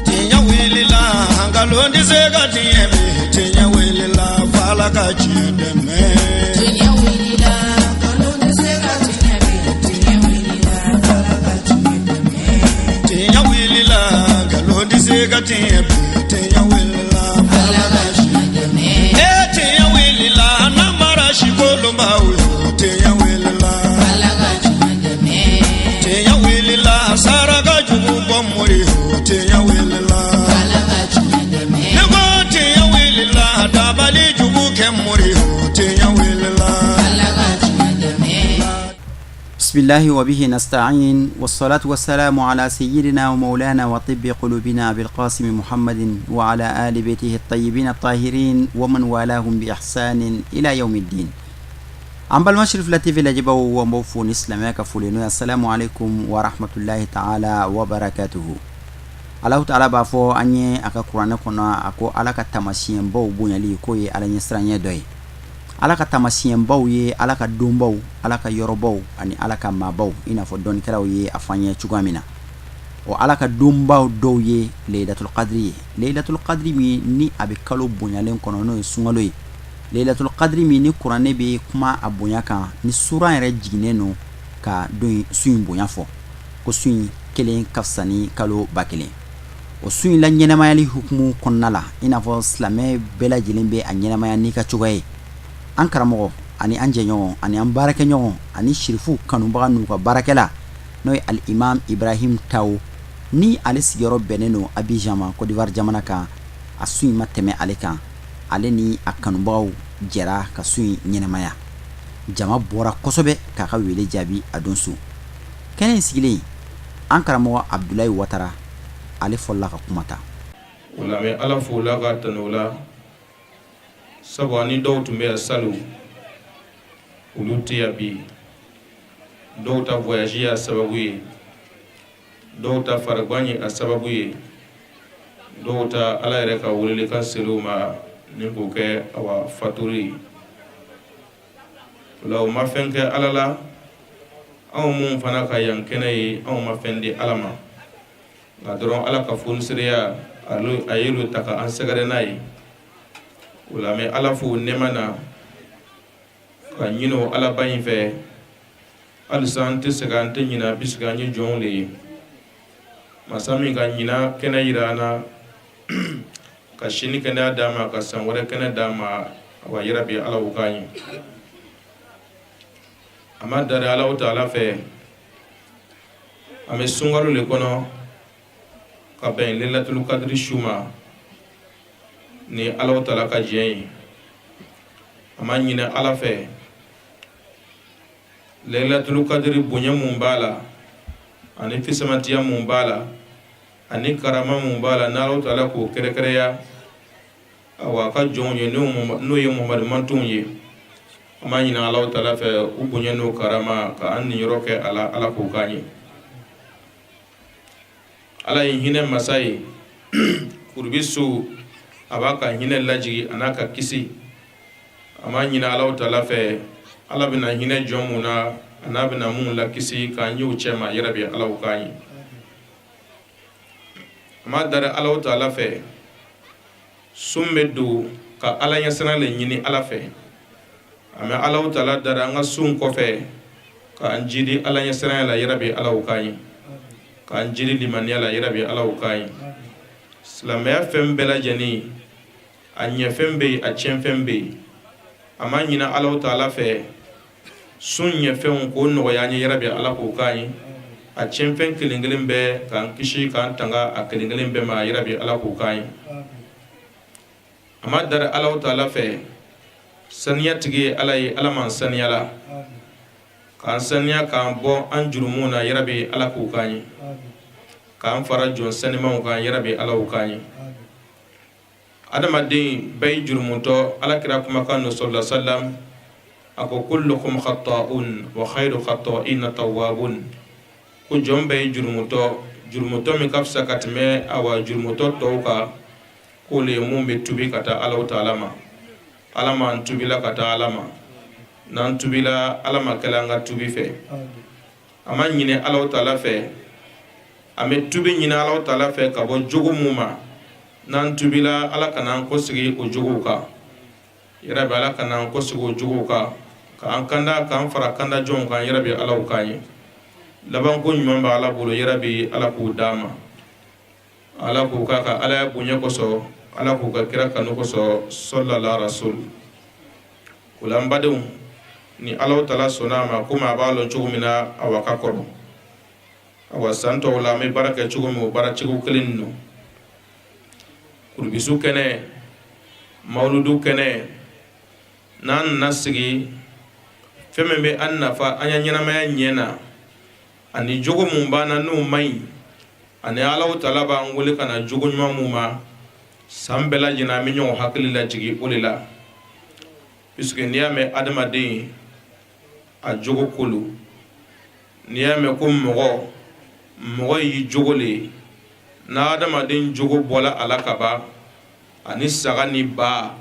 Tiɲɛ wulila, nkalon tɛ se ka tiɲɛ bi. Tiɲɛ wulila, f'Ala ka tiɲɛ dɛmɛ. Tiɲɛ wulila, nkalon tɛ se ka tiɲɛ bi. Tiɲɛ wulila, Ala ka tiɲɛ dɛmɛ. Tiɲɛ wulila, nkalon tɛ se ka tiɲɛ bi. Tiɲɛ wulila, Ala ka tiɲɛ dɛmɛ. E tiɲɛ wulila, namara sikolonbaw yo. Tiɲɛ wulila, Ala ka tiɲɛ dɛmɛ. Tiɲɛ wulila, saraka jugu bɔ mori yo. Tiɲɛ wulila, Ala ka tiɲɛ dɛmɛ. Ne ko tiɲɛ wulila, dabali jugu kɛ mori yo. Tiɲɛ wulila. Ala ka tiɲɛ dɛmɛ. بسم الله وبه نستعين والصلاة والسلام على سيدنا ومولانا وطب قلوبنا أبي القاسم محمد وعلى آل بيته الطيبين الطاهرين ومن والاهم بإحسان إلى يوم الدين. An balima Cherifla TV lajɛbaw, an b'aw fo ni silamɛya ka foli n'o ye: السلام عليكم ورحمة الله تعالى وبركاته. Alahu taala b'a fɔ an ye a ka kuranɛ kɔnɔ, a ko Ala ka taamasiyɛnbaw bonyali k'o ye Ala ɲɛsiranɲɛ dɔ ye. Ala ka taamasiyɛnbaw ye Ala ka donbaw, Ala ka yɔrɔbaw ani Ala ka maabaw, i n'a fɔ dɔnnikɛlaw ye a fɔ an ye cogoya min na. O Ala ka donbaw dɔw ye Leilatul Qadri ye. Leilatul Qadri min ni a bɛ kalo bonyalen kɔnɔ, n'o ye sunkalo ye. Leilatul Qadri min ni kuranɛ bɛ kuma a bonya kan, ni suran yɛrɛ jiginnen don ka don su in bonya fɔ, ko su in kelen ka fisa ni kalo 1000. O su in la ɲɛnamayali hukumu kɔnɔna la, i n'a fɔ silamɛ bɛɛ lajɛlen bɛ a ɲɛnamaya n'i ka cogoya ye, an karamɔgɔ ani an jɛɲɔgɔn ani an baarakɛɲɔgɔn ani sirifu kanubaga n'u ka baarakɛla, n'o ye Al-Imam Ibrahim Tawo, ni ale sigiyɔrɔ bɛnnen don Abidjan ma, Côte d'Ivoire jamana kan, a su in ma tɛmɛ ale kan. Ale ni a kanubagaw jɛra ka su in ɲɛnamaya. Jama bɔra kosɛbɛ k'a ka wele jaabi a don su. Kɛnɛ in sigilen, an karamɔgɔ Abdulayi Watara, ale fɔlɔla ka kuma ta. O la, an bɛ Ala fo la ka tanu o la, sabu ani dɔw tun bɛ yan salon, olu tɛ yan bi. Dɔw ta voyage y'a sababu ye, dɔw ta farigan ye a sababu ye, dɔw ta Ala yɛrɛ ka welelikan ser'u ma ni k'o kɛ awa faturi ye. O la, o ma fɛn kɛ Ala la. Anw mun fana ka yan kɛnɛ ye, anw ma fɛn di Ala ma, nka dɔrɔn Ala ka fonisereya, a y'olu ta ka an sɛgɛrɛ n'a ye. O la, an bɛ Ala fo nɛɛma na ka ɲini o Alaba in fɛ halisa. An tɛ sɛgɛn, an tɛ ɲina, puisque an ye jɔnw de ye. Masa min ka ɲina kɛnɛ yira an na, ka sini kɛnɛya d'an ma, ka san wɛrɛ kɛnɛ d'an ma, wa yarabi Ala o k'an ye. A ma dari Alahu taala fɛ, an bɛ sunkalo le kɔnɔ ka bɛn Lelatul Kadiri su ma ni Alahu taala ka diɲɛ ye. A ma ɲinɛ Ala fɛ, Lelatul Kadiri bonya mun b'a la, ani fisamantiya mun b'a la, ani karama mun b'a la, n'Alahu taala k'o kɛrɛkɛrɛya awa a ka jɔnw ye, n'o ye Muhamadu mantonw ye. An b'a ɲini Alahu taala fɛ, u bonya n'o karama, ka an niyɔrɔ kɛ a la. Ala k'o k'an ye. Ala ye hinɛ masa ye. Kurubi su, a b'a ka hinɛ lajigi a n'a ka kisi. An b'a ɲini Alahu taala fɛ, Ala bɛna hinɛ jɔn mun na, a n'a bɛna mun la kisi, k'an y'o cɛ ma. Yarabi Ala o k'an ye. An b'a dari Alahu taala fɛ, sun bɛ don ka Ala ɲɛsiran le ɲini Ala fɛ. An bɛ Alahu taala dari an ka sun kɔfɛ k'an jidi Ala ɲɛsiranya la. Yarabi Ala o k'an ye. K'an jidi limaniya la. Yarabi Ala o k'an ye. Silamɛya fɛn bɛɛ lajɛlen, a ɲɛfɛn bɛ yen, a tiɲɛfɛn bɛ yen. A ma ɲini Alahu taala fɛ, sun ɲɛfɛnw k'o nɔgɔya an ye. Yarabi Ala k'o k'an ye. A tiɲɛfɛn kelen kelen bɛɛ, k'an kisi k'an tanga a kelen kelen bɛɛ ma. Yarabi Ala k'o k'an ye. A ma dari Alahu taala fɛ, saniya tigi ye Ala ye. Ala m'an saniya la, k'an saniya k'an bɔ an jurumuw na. Yarabi Ala k'o k'an ye. K'an fara jɔn sanimanw kan. Yarabi Ala k'o k'an ye. Adamaden bɛɛ ye jurumutɔ. Ala kira kumakan no, صلى الله عليه وسلم, a ko: كلكم خطاؤون وخير الخطائين التوابون. Ko jɔn bɛɛ ye jurumutɔ. Jurumutɔ min ka fisa ka tɛmɛ awa jurumutɔ tɔw kan, k'o le ye mun bɛ tubi ka taa Alahu taala ma. Ala m'an tubila ka taa Ala ma. N'an tubila, Ala ma kɛla an ka tubi fɛ. A ma ɲini Alahu taala fɛ. An bɛ tubi ɲini Alahu taala fɛ ka bɔ jogo mun ma, n'an tubila, Ala kana an kɔsegin o jogow kan. Yarabi, Ala kana an kɔsegin o jogow kan, k'an kanda, k'an fara kanda jɔnw kan. Yarabi, Ala o k'an ye. Labanko ɲuman bɛ Ala bolo. Yarabi, Ala k'o d'an ma. Ala k'o k'a ka Alaya bonya kosɔn, Ala k'o ka kira kanu kosɔn, sɔlala rasul. O la, n badenw, ni Alahu taala sɔnna a ma, komi a b'a lɔn cogo min na, awa ka kɔrɔ, awa san tɔw la an bɛ baara kɛ cogo min, o baara cogo kelen don. Kurubisu kɛnɛ, mawuludu kɛnɛ, n'an nana sigi, fɛn min bɛ an nafa an ya ɲɛnamaya ɲɛ na, ani jogo mun b'an na n'o man ɲi, ani Alahu taala b'an wele ka na jogo ɲuman mun ma, san bɛɛ lajɛlen an bɛ ɲɔgɔn hakili lajigin o de la, puisque n'i y'a mɛn adamaden, a jogo kolo, n'i y'a mɛn ko mɔgɔ, mɔgɔ y'i jogo le ye. N'a adamaden jogo bɔla a la ka ban, ani saga ni ba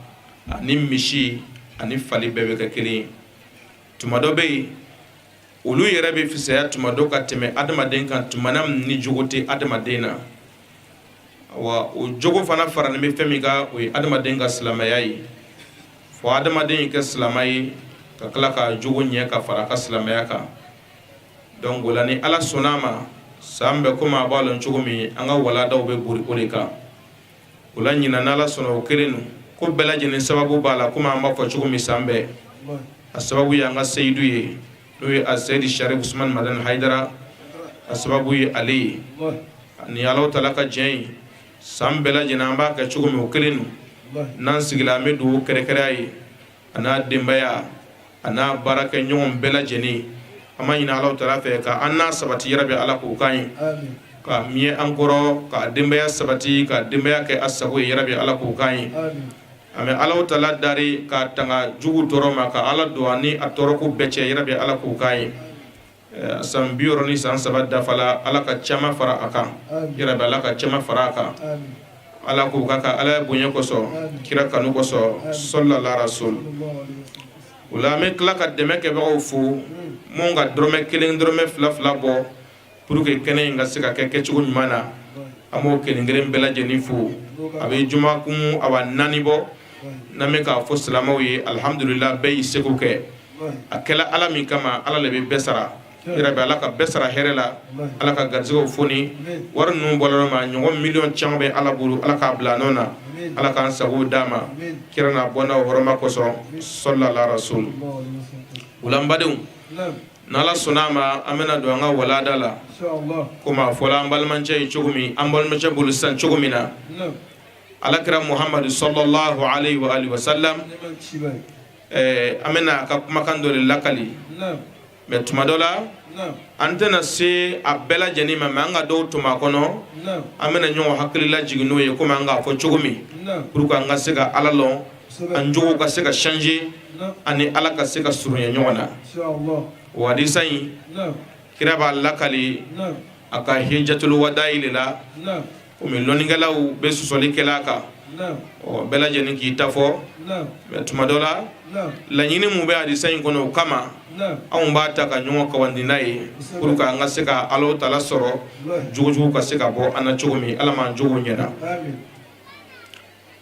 ani misi ani fali bɛɛ bɛ kɛ kelen ye. Tuma dɔ bɛ yen, olu yɛrɛ bɛ fisaya tuma dɔ ka tɛmɛ adamaden kan, tuma na ni jogo tɛ adamaden na. Wa o jogo fana faralen bɛ fɛn min kan, o ye adamaden ka silamɛya ye. Fo adamaden y'i kɛ silamɛ ye ka tila ka jogo ɲɛ ka fara a ka silamɛya kan. Donc o la, ni Ala sɔnna a ma, san bɛɛ, komi a b'a lɔn cogo min, an ka waladaw bɛ bori o de kan. O la ɲinan, n'Ala sɔnna, o kelen don. Ko bɛɛ lajɛlen sababu b'a la, komi an b'a fɔ cogo min san bɛɛ, a sababu ye an ka seyidu ye, n'o ye a Seyidi Sharif Usman Madani Hayidara, a sababu ye ale ye. Ni Ala taala ka diɲɛ ye, san bɛɛ lajɛlen an b'a kɛ cogo min, o kelen don. N'an sigila, an bɛ dugawu kɛrɛkɛrɛya ye, a n'a denbaya, a n'a baarakɛ ɲɔgɔn bɛɛ lajɛlen. An b'a ɲini Ala taala fɛ ka an n'a sabati. Yarabi, Ala k'o k'an ye, ka miɲɛ an kɔrɔ, ka denbaya sabati, ka denbaya kɛ a sago ye. Yarabi, Ala k'o k'an ye. An bɛ Ala taala dari ka tanga jugu tɔɔrɔ ma, ka Ala don ani a tɔɔrɔko bɛɛ cɛ. Yarabi, Ala k'o k'an ye. San 63 dafala, Ala ka caman fara a kan. Yarabi, Ala ka caman fara a kan. Ala k'o ka ka Ala bonya kosɔn, kira kanu kosɔn, sɔlala rasul. O la, an bɛ tila ka dɛmɛ kɛbagaw fo, mun ka dɔrɔmɛ kelen, dɔrɔmɛ fila fila bɔ pour que kɛnɛ in ka se ka kɛ kɛcogo ɲuman na. An b'o kelen kelen bɛɛ lajɛlen fo. A bɛ jumakun awa 4 bɔ n'an bɛ k'a fɔ silamɛw ye. Alihamudulila, bɛɛ y'i seko kɛ. A kɛla Ala min kama, Ala de bɛ bɛɛ sara. Yarabi, Ala ka bɛɛ sara hɛrɛ la, Ala ka garisɛgɛw foni. Wari ninnu bɔra ma ɲɔgɔn miliyɔn caman bɛ Ala bolo, Ala k'a bila nɔ na, Ala k'an sago d'a ma, kira n'a bɔnna hɔrɔma kosɔn, sɔlala rasul. O la, n badenw, n'Ala sɔnna a ma, an bɛna don an ka walada la, komi a fɔla an balimacɛ ye cogo min, an balimacɛ bolo sisan cogo min na, Alakira Muhamadu sallallahu alayhi wa alihi wa sallam. An bɛna a ka kumakan dɔ de lakali, mais tuma dɔ la an tɛna se a bɛɛ lajɛlen ma, mais an ka dɔw tuma kɔnɔ, an bɛna ɲɔgɔn hakili lajigin n'o ye, komi an k'a fɔ cogo min, pour que an ka se ka Ala lɔn, an jogo ka se ka changer, ani Ala ka se ka surunya ɲɔgɔn na. O hadisa in, kira b'a lakali a ka hijjatul wadayi de la, komi lɔnnikɛlaw bɛ sɔsɔli kɛla a kan. Ɔ, bɛɛ lajɛlen k'i ta fɔ, mais tuma dɔ la, laɲini mun bɛ hadisa in kɔnɔ, o kama anw b'a ta ka ɲɔgɔn kawandi n'a ye, pour que an ka se ka Ala taala sɔrɔ, jogojugu ka se ka bɔ an na cogo min. Ala m'an jogo ɲɛna.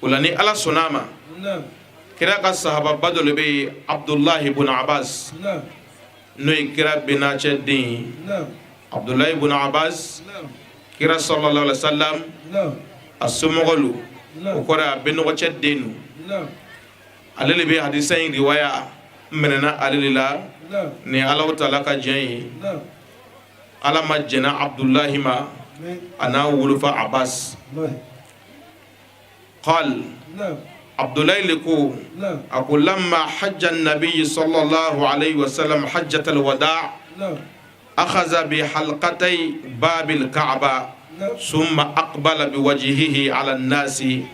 O la, ni Ala sɔnna a ma, kira ka sahababa dɔ de bɛ yen, Abudulayi ibn Abbas, n'o ye kira bɛnacɛ den ye, Abudulayi ibn Abbas. Kira sallallahu alaihi wasallam a somɔgɔ lo, o kɔrɔ a bɛnɔgɔcɛ den don. Ale de bɛ hadisa in riwaya minɛna ale de la. Ni Ala taala ka diɲɛ ye, Ala ma jɛnna Abudulayi ma, a n'a wolofa Abbas. Qal, Abudulayi le ko, a ko: lamma hajja nabi sallallahu alaihi wasallam hajjatal wada, akhaza bi halqatay babil ka'ba, summa aqbala biwajhihi ala an-nasi,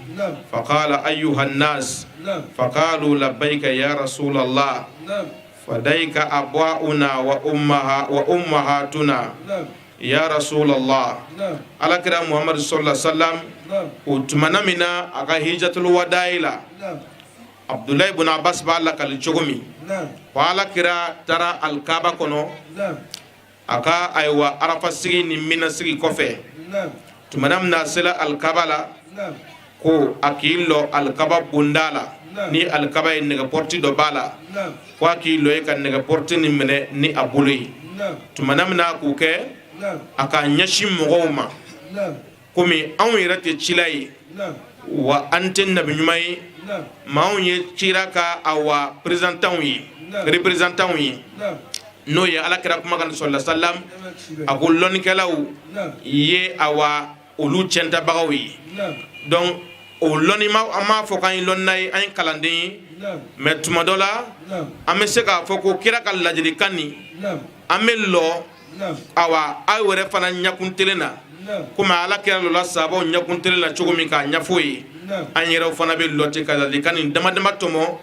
faqala: ayyuha an-nas. Faqalu: labbayka ya rasulallah, fadayka abwa'una wa ummaha wa ummahatuna ya rasulallah. Alakira Muhammadu sallallahu alaihi wasallam, o tumana min na a ka hijjatul wada'i la, Abdulayi ibn Abbas b'a lakali cogo min, ko Alakira taara alikaba kɔnɔ. A ka ayiwa arafa sigi ni mina sigi kɔfɛ, tumana min na a sela alikaba la, ko a k'i lɔ alikaba bonda la, ni alikaba ye nɛgɛ pɔrɔti dɔ b'a la, ko a k'i lɔ yen ka nɛgɛ pɔrɔti nin minɛ ni a bolo ye. Tumana min na a k'o kɛ, a k'a ɲɛsin mɔgɔw ma, komi anw yɛrɛ tɛ cila ye wa an tɛ nabi ɲuman ye, maaw ye kira ka awa représentant ye, représentant ye, n'o ye ala kira kumakan sallallahu alaihi wasallam. A ko lɔnnikɛlaw ye awa olu cɛntabagaw ye. Donc o lɔnnima, an m'a fɔ k'an ye lɔnnina ye, an ye kalanden ye, mais tuma dɔ la an bɛ se k'a fɔ ko kira ka ladilikan nin, an bɛ lɔ awa aw yɛrɛ fana ɲakun telen na, komi ala kira lɔla sahabaw ɲakun telen na cogo min k'a ɲɛfɔ ye, an yɛrɛw fana bɛ lɔ ten ka ladilikan nin dama dama tɔmɔ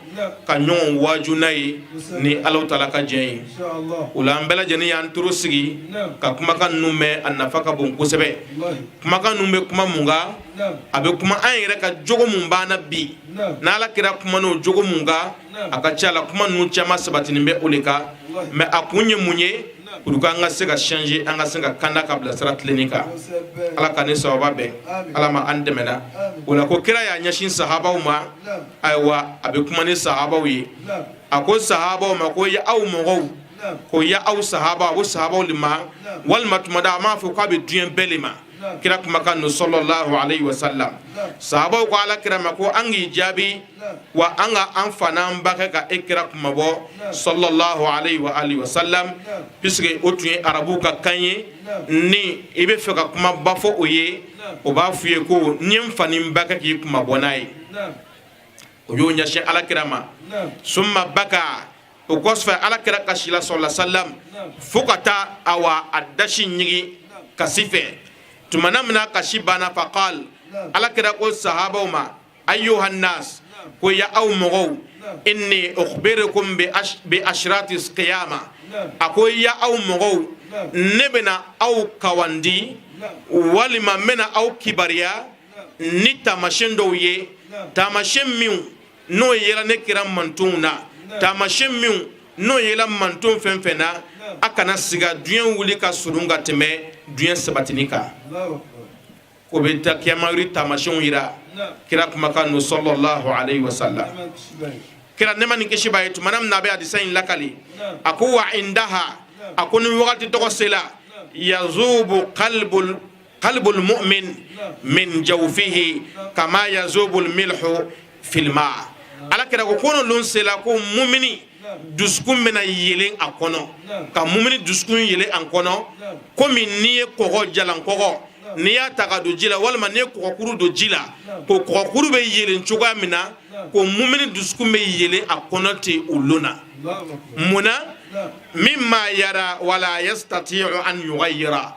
ka ɲɔgɔn waaju n'a ye ni Alahu taala ka jɛn ye. O la an bɛɛ lajɛlen y'an toro sigi ka kumakan ninnu mɛn, a nafa ka bon kosɛbɛ. Kumakan ninnu bɛ kuma mun kan? A bɛ kuma an yɛrɛ ka jogo mun b'an na bi, n'ala kira kuma n'o jogo mun kan, a ka ca la kuma ninnu caman sabatinin bɛ o de kan. Mais a kun ye mun ye? Pour que an ka se ka changer, an ka se ka kanda ka bila sira tilenni kan. Ala ka ni sababa bɛn, Ala ma an dɛmɛna o la. Ko kira y'a ɲɛsin sahabaw ma, ayiwa a bɛ kuma ni sahabaw ye. A ko sahabaw ma ko ya aw mɔgɔw, ko ya aw sahaba, a ko sahabaw de ma, walima tuma dɔ a m'a fɔ k'a bɛ diɲɛ bɛɛ de ma. Kira kumakan no sallallahu alaihi wasallam. Sahabaw ko ala kira ma ko an k'i jaabi wa an ka an fa n'an ba kɛ ka e kira kumabɔ sallallahu alaihi wa alihi wasallam, puisque o tun ye arabuw ka kan ye. Ni i bɛ fɛ ka kumaba fɔ o ye, o b'a f'i ye ko n ye n fa ni n ba kɛ k'i kumabɔ n'a ye. O y'o ɲɛsin ala kira ma. Summa baka, o kɔfɛ ala kira kasila sallallahu alaihi wasallam fo ka taa awa a dasi ɲigi kasi fɛ. Tumana min na kasi banna, faqal, ala kira ko sahabaw ma: ayyuhan nas, ko ya aw mɔgɔw, inni ukhbirukum bi ashrati qiyama. A ko ya aw mɔgɔw, ne bɛna aw kawandi walima n bɛna aw kibariya ni taamasiyɛn dɔw ye, taamasiyɛn minnu n'o yela ne kira mantonw na, taamasiyɛn minnu n'o yela manton fɛn fɛn na, a kana siga diɲɛ wuli ka surun ka tɛmɛ diɲɛ sabatini kan. Ko bɛ taa kiyama wuli taamasiyɛnw yira. Kira kumakan no sallallahu alaihi wasallam. Kira nɛɛma ni kisi b'a ye, tumana min na a bɛ hadisa in lakali, a ko wa indaha, a ko ni wagati tɔgɔ sela, yazubu qalbul mu'min min jawfihi kama yazubul milhu fil ma. Ala kira ko ko n'olu sela, ko mumini dusukun bɛna yelen a kɔnɔ, ka mumini dusukun yelen a kɔnɔ, komi n'i ye kɔgɔ jalan kɔgɔ n'i y'a ta ka don ji la, walima n'i ye kɔgɔkuru don ji la, ko kɔgɔkuru bɛ yelen cogoya min na, ko mumini dusukun bɛ yelen a kɔnɔ ten o lon na. Mun na? Mimma yara wala yastati'u an yughayyira,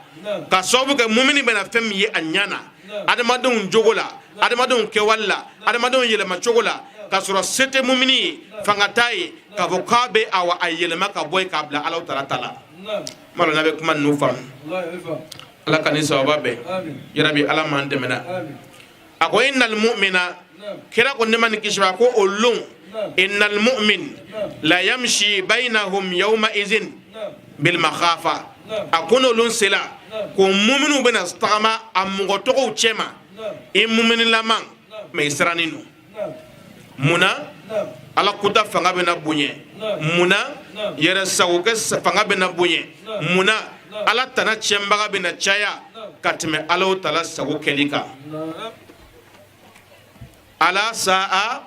ka sababu kɛ mumini bɛna fɛn min ye a ɲɛ na adamadenw jogo la, adamadenw kɛwale la, adamadenw yɛlɛma cogo la, k'a sɔrɔ se tɛ mumini ye, fanga t'a ye k'a fɔ k'a bɛ awa a yɛlɛma ka bɔ yen k'a bila Alahu taala ta la. N b'a dɔn n'a bɛ kuma ninnu faamu. Ala ka ni sababa bɛn, yarabi Ala m'an dɛmɛna. A ko innal mu'mina, kira ko nɛɛma ni kisi b'a ko o lon, innal mu'min la yamshi bainahum yawma izin bil makhafa. A ko n'o lon sela, ko muminu bɛna tagama a mɔgɔ tɔgɔw cɛma, i muminilama mais i sirannen don. Mun na? Ala kuta fanga bɛna bonya. Mun na? Yɛrɛ sagokɛ fanga bɛna bonya. Mun na? Ala tana tiɲɛbaga bɛna caya ka tɛmɛ Ala tala sago kɛli kan. Ala sa'a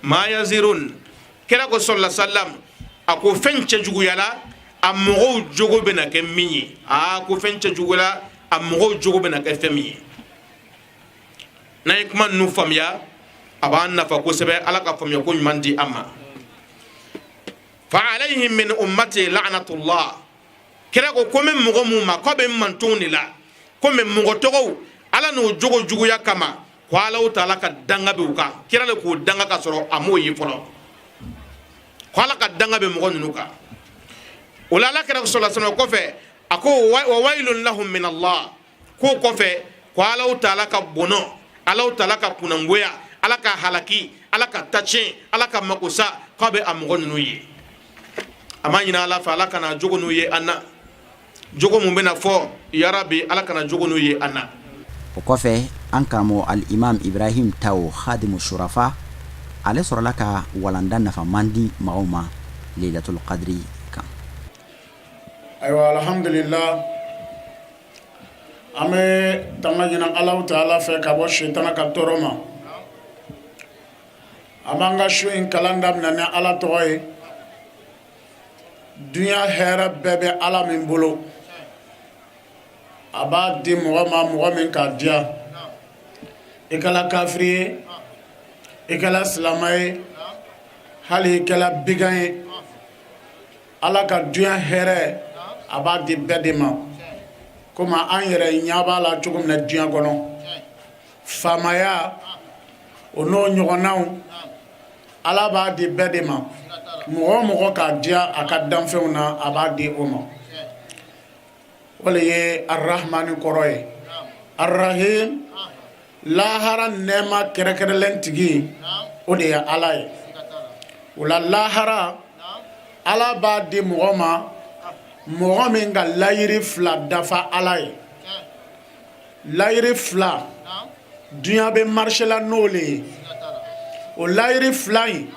ma yazirun. Kira ko sallallahu alaihi wasallam, a ko fɛn cɛjuguyala a mɔgɔw jogo bɛna kɛ min ye, aa ko fɛn cɛjuguyala a mɔgɔw jogo bɛna kɛ fɛn min ye. N'an ye kuma ninnu faamuya, a b'an nafa kosɛbɛ. Ala ka faamuya ko ɲuman di an ma. Fa alayhim min ummati la'natullah. Kira ko ko n bɛ mɔgɔ mun ma, k'a bɛ mantonw de la, komi mɔgɔ tɔgɔw ala n'o jogo juguya kama, ko Alahu taala ka danga bɛ u kan. Kira le k'o danga ka sɔrɔ a m'o ye fɔlɔ, ko ala ka danga bɛ mɔgɔ ninnu kan. O la ala kira sallallahu alaihi wasallam kɔfɛ, a ko wa wailun lahum min Allah, k'o kɔfɛ ko Alahu taala ka bɔnɔ, Alahu taala ka kunnangoya, ala ka halaki, ala ka tacɛn, ala ka makosa, k'a bɛ a mɔgɔ ninnu ye. A ma ɲini ala fɛ ala kana jogo n'u ye an na. Jogo mun bɛna fɔ, yarabi, Ala kana jogo n'u ye an na. O kɔfɛ, an karamɔgɔ Al-Imam Ibrahim Taw Khadimu Shurafa, ale sɔrɔla ka walanda nafaman di mɔgɔw ma Leilatul Qadri kan. Ayiwa, alhamdulillah, an bɛ tanga ɲini Alahu taala fɛ ka bɔ sitana ka tɔɔrɔ ma. An b'an ka su in kalan daminɛ ni Ala tɔgɔ ye, dunya hɛrɛ bɛɛ bɛ Ala min bolo. A b'a di mɔgɔ ma, mɔgɔ min k'a diya. I kɛla kafiri ye, i kɛla silamɛ ye, hali i kɛla bigan ye, Ala ka dunya hɛrɛ, a b'a di bɛɛ de ma. Komi an yɛrɛ ɲɛ b'a la cogo min na diɲɛ kɔnɔ, faamaya, o n'o ɲɔgɔnnaw, Ala b'a di bɛɛ de ma. Mɔgɔ o mɔgɔ k'a diya a ka danfɛnw na, a b'a di o ma. O le ye Arahmani kɔrɔ ye. Arahim, lahara nɛɛma kɛrɛnkɛrɛnlen tigi, o de ye Ala ye. O la, lahara, Ala b'a di mɔgɔ ma, mɔgɔ min ka layiri fila dafa Ala ye. Layiri fila, dunya bɛ marché la n'o le ye. O layiri fila in,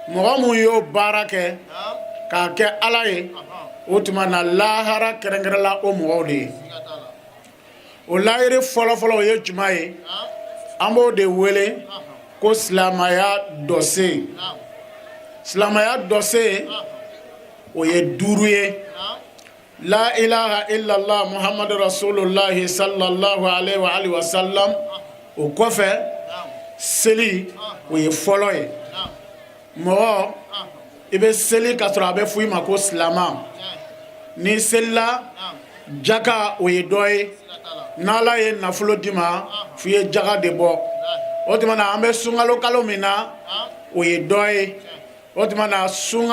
mɔgɔ mun y'o baara kɛ k'a kɛ Ala ye, o tuma na lahara kɛrɛnkɛrɛnla o mɔgɔw de ye. O layiri fɔlɔfɔlɔ, o ye jumɛn ye? An b'o de wele ko silamaya dɔsen. Silamaya dɔsen, o ye duuru ye: La ilaha illallah Muhammadu rasulullahi sallallahu alaihi wa alihi wa sallam. O kɔfɛ, seli, o ye fɔlɔ ye. Mɔgɔ, i bɛ seli ka sɔrɔ a bɛ fɔ i ma ko silama. N'i selila, jaka, o ye dɔ ye. N'Ala ye nafolo d'i ma, f'i ye jaka de bɔ. O tuma na, an bɛ sunkalo kalo min na, o ye dɔ ye. O tuma na, sun,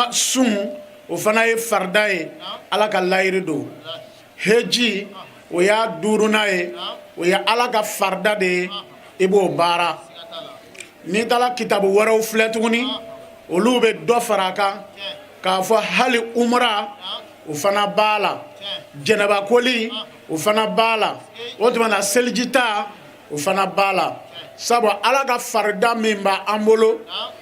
o fana ye farida ye, Ala ka layiri don. Heji, o y'a duurunan ye, o ye Ala ka farida de ye, i b'o baara. N'i taara kitabu wɛrɛw filɛ tuguni, olu bɛ dɔ fara a kan k'a fɔ hali umra, o fana b'a la, jɛnɛbakoli, o fana b'a la. O tuma na, selijita, o fana b'a la. Sabu Ala ka farida min b'an bolo,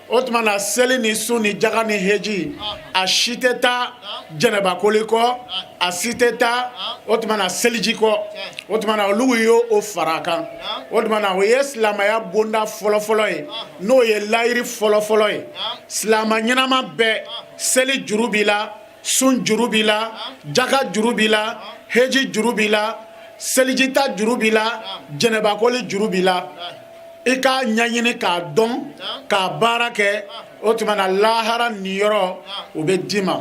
o tuma na, seli ni sun ni jaga ni heji, a si tɛ taa jɛnɛbakoli kɔ, a si tɛ taa, o tuma na, seliji kɔ. O tuma na, olu y'o o fara a kan. O tuma na, o ye silamɛya bonda fɔlɔfɔlɔ ye, n'o ye layiri fɔlɔfɔlɔ ye. Silamɛ ɲɛnama bɛɛ, seli juru b'i la, sun juru b'i la, jaka juru b'i la, heji juru b'i la, selijita juru b'i la, jɛnɛbakoli juru b'i la. I k'a ɲɛɲini k'a dɔn, k'a baara kɛ. O tuma na, lahara niyɔrɔ, o bɛ d'i ma.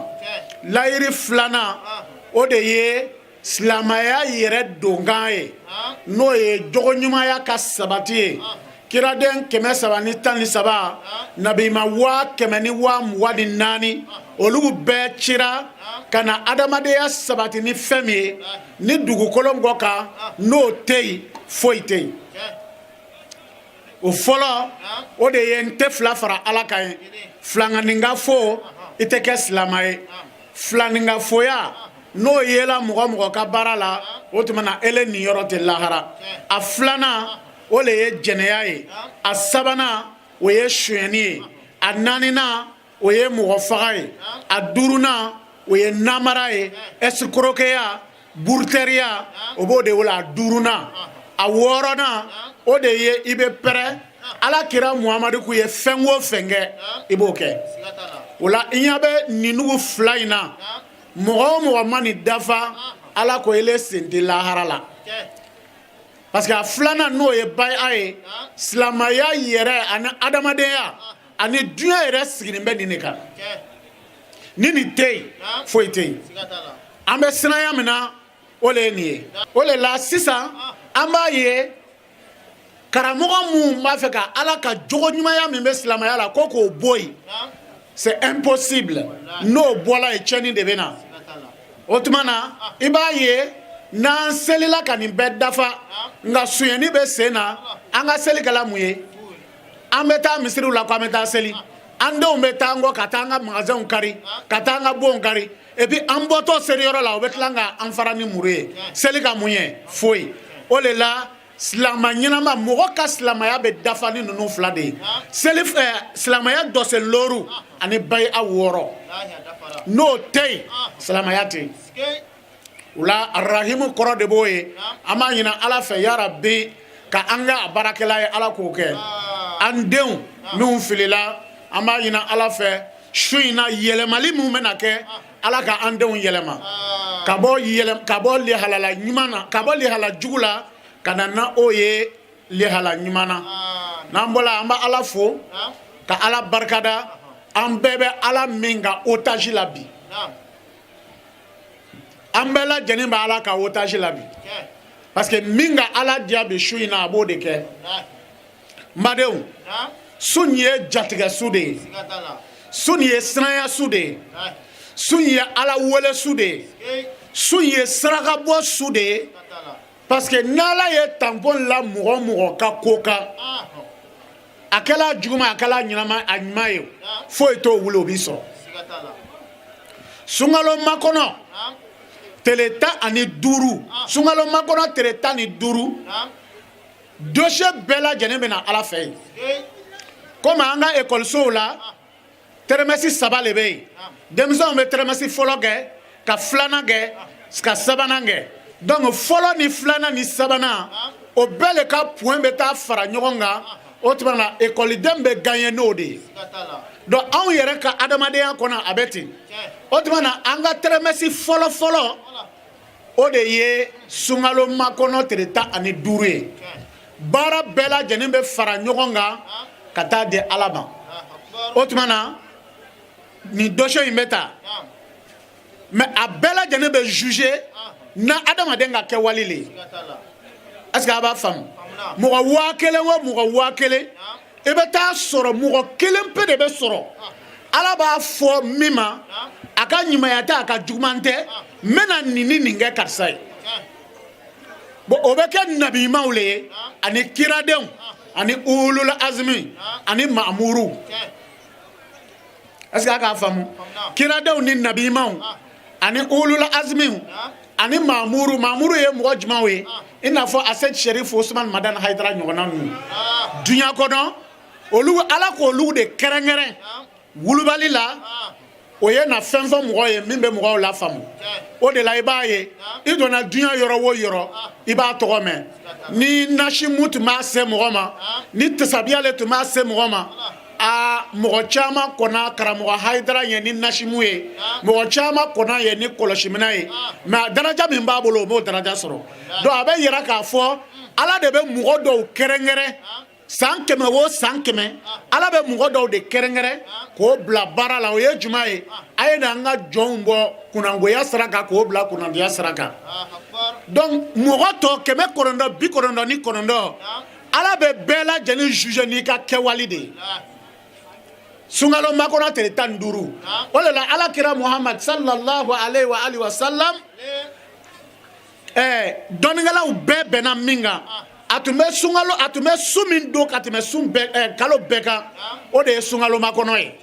Layiri filanan, o de ye silamɛya yɛrɛ donkan ye, n'o ye jogoɲumanya ka sabati ye. Kiraden 313, nabima 124,000, olu bɛɛ cira ka na adamadenya sabati ni fɛn min ye ni dugukolo kɔ kan, n'o tɛ yen, foyi tɛ yen. O fɔlɔ, o de ye n tɛ fila fara Ala kan ye. Filankaninka fo, i tɛ kɛ silamɛ ye. Filaninkafoya, n'o yela mɔgɔ mɔgɔ ka baara la, o tuma na, ele niyɔrɔ tɛ lahara. A filanan, o le ye jɛnɛya ye. A sabanan, o ye sonyɛni ye. A naaninan, o ye mɔgɔ faga ye. A duurunan, o ye namara ye, escroqueya, buruteriya, o b'o de wele a duurunan. A wɔɔrɔnan, o de ye i bɛ pɛrɛ Ala kira Muhamadu k'u ye fɛn o fɛn kɛ, i b'o kɛ. O la, i ɲɛ bɛ ninnugu fila in na, mɔgɔ o mɔgɔ ma nin dafa, Ala ko ele sen tɛ lahara la. Parce que a filanan, n'o ye baya ye, silamɛya yɛrɛ ani adamadenya ani diɲɛ yɛrɛ sigilen bɛ nin de kan. Ni nin tɛ yen, foyi tɛ yen. An bɛ sinaya min na, o le ye nin ye. O le la, sisan an b'a ye, karamɔgɔ mun b'a fɛ ka Ala ka jogo ɲumanya min bɛ silamɛya la ko k'o bɔ yen, c'est impossible. N'o bɔla yen, tiɲɛni de bɛ na. O tuma na, i b'a ye, n'an selila ka nin bɛɛ dafa, nka sonyɛni bɛ sen na, an ka seli kɛla mun ye? An bɛ taa misiriw la ko an bɛ taa seli, an denw bɛ taa an kɔ ka taa an ka magasinw kari, ka taa an ka bonw kari. Et puis an bɔtɔ seliyɔrɔ la, o bɛ tila ka an fara ni muru ye. Seli ka mun ye? Foyi. O de la, silama ɲɛnama, mɔgɔ ka silamaya bɛ dafa ni ninnu fila de ye: seli, silamaya dɔsɛ looru ani bayi a wɔɔrɔ. N'o tɛ yen, silamaya tɛ yen. O la, arahimu kɔrɔ de b'o ye. An b'a ɲini Ala fɛ, yarabi, ka an kɛ a baarakɛla ye. Ala k'o kɛ. An denw minnu filila, an b'a ɲini Ala fɛ, su in na, yɛlɛmali min bɛna kɛ, Ala ka an denw yɛlɛma ka bɔ lihalala ɲuman na, ka bɔ lihala jugu la, ka na na o ye lihala ɲuman na. N'an bɔla, an bɛ Ala fo ka Ala barikada. An bɛɛ bɛ Ala min ka otage la bi, an bɛɛ lajɛlen bɛ Ala ka otage la bi, parce que min ka Ala diya bi su in na, a b'o de kɛ. N badenw, su nin ye jatigɛ su de ye, su nin ye siranya su de ye, su nin ye Ala wele su de ye, su nin ye sarakabɔ su de ye, parce que n'Ala ye tampon la mɔgɔ mɔgɔ ka ko kan, a kɛla juguman, a kɛla ɲɛnama, a ɲuman ye, foyi t'o wuli, o b'i sɔrɔ. Sunkalo makɔnɔ tele 15, sunkalo makɔnɔ tele 15, dossier bɛɛ lajɛlen bɛ na Ala fɛ yen. Komi an ka ekɔlisow la, trimestre saba de bɛ yen. Denmisɛnw bɛ trimestre fɔlɔ kɛ, ka filanan kɛ, ka sabanan kɛ. Donc fɔlɔ ni filanan ni sabanan, o bɛɛ de ka point bɛ taa fara ɲɔgɔn kan. O tuma na, ekɔliden bɛ gagner n'o de ye. Donc anw yɛrɛ ka adamadenya kɔnɔ, a bɛ ten. O tuma na, an ka trimestre fɔlɔ fɔlɔ, o de ye sunkalo makɔnɔ tile 15 ye. Baara bɛɛ lajɛlen bɛ fara ɲɔgɔn kan ka taa di Ala ma. O tuma na, nin dossier in bɛ ta, mais a bɛɛ lajɛlen bɛ juger na adamaden ka kɛwale le ye. Est ce que a b'a faamu? Mɔgɔ 1000 o mɔgɔ 1000, i bɛ taa sɔrɔ mɔgɔ kelen pe de bɛ sɔrɔ, Ala b'a fɔ min ma, a ka ɲumanya tɛ, a ka juguman tɛ, n bɛna nin ni nin kɛ karisa ye. Bon, o bɛ kɛ nabiɲumanw le ye, ani kiradenw, ani ulul azmi, ani maamuru. Est ce que a k'a faamu? Kiradenw ni nabiɲumanw ani ulul azmiw ani maamuru. Maamuru ye mɔgɔ jumɛnw ye? I n'a fɔ Asɛd Sherif Usman Madani Hayidara ɲɔgɔnna ninnu. Duɲa kɔnɔ, olu, Ala k'olu de kɛrɛnkɛrɛn wulubali la. O ye na fɛn fɔ mɔgɔ ye min bɛ mɔgɔw la faamu. O de la, i b'a ye, i donna duɲa yɔrɔ o yɔrɔ, i b'a tɔgɔ mɛn. Ni nasimu tun b'a se mɔgɔ ma, ni tasabiya le tun b'a se mɔgɔ ma, aa, mɔgɔ caman kɔnna karamɔgɔ Hayidara ye ni nasimu ye, mɔgɔ caman kɔnna ye ni kɔlɔsiminɛ ye, mais a daraja min b'a bolo, o m'o daraja sɔrɔ. Donc a bɛ yira k'a fɔ Ala de bɛ mɔgɔ dɔw kɛrɛnkɛrɛn. San 100 o san 100, Ala bɛ mɔgɔ dɔw de kɛrɛnkɛrɛn k'o bila baara la. O ye jumɛn ye? A ye na an ka jɔnw bɔ kunnangoya sira kan k'o bila kunnandiya sira kan. Donc mɔgɔ tɔ 999, Ala bɛ bɛɛ lajɛlen juger n'i ka kɛwale de ye. Sunkalo makɔnɔ tile 15, o de la, Ala kira Muhamad sallallahu alayhi wa alihi wa sallam, dɔnnikɛlaw bɛɛ bɛnna min kan, a tun bɛ sunkalo, a tun bɛ sun min don ka tɛmɛ sun bɛɛ, kalo bɛɛ kan, o de ye sunkalo makɔnɔ ye.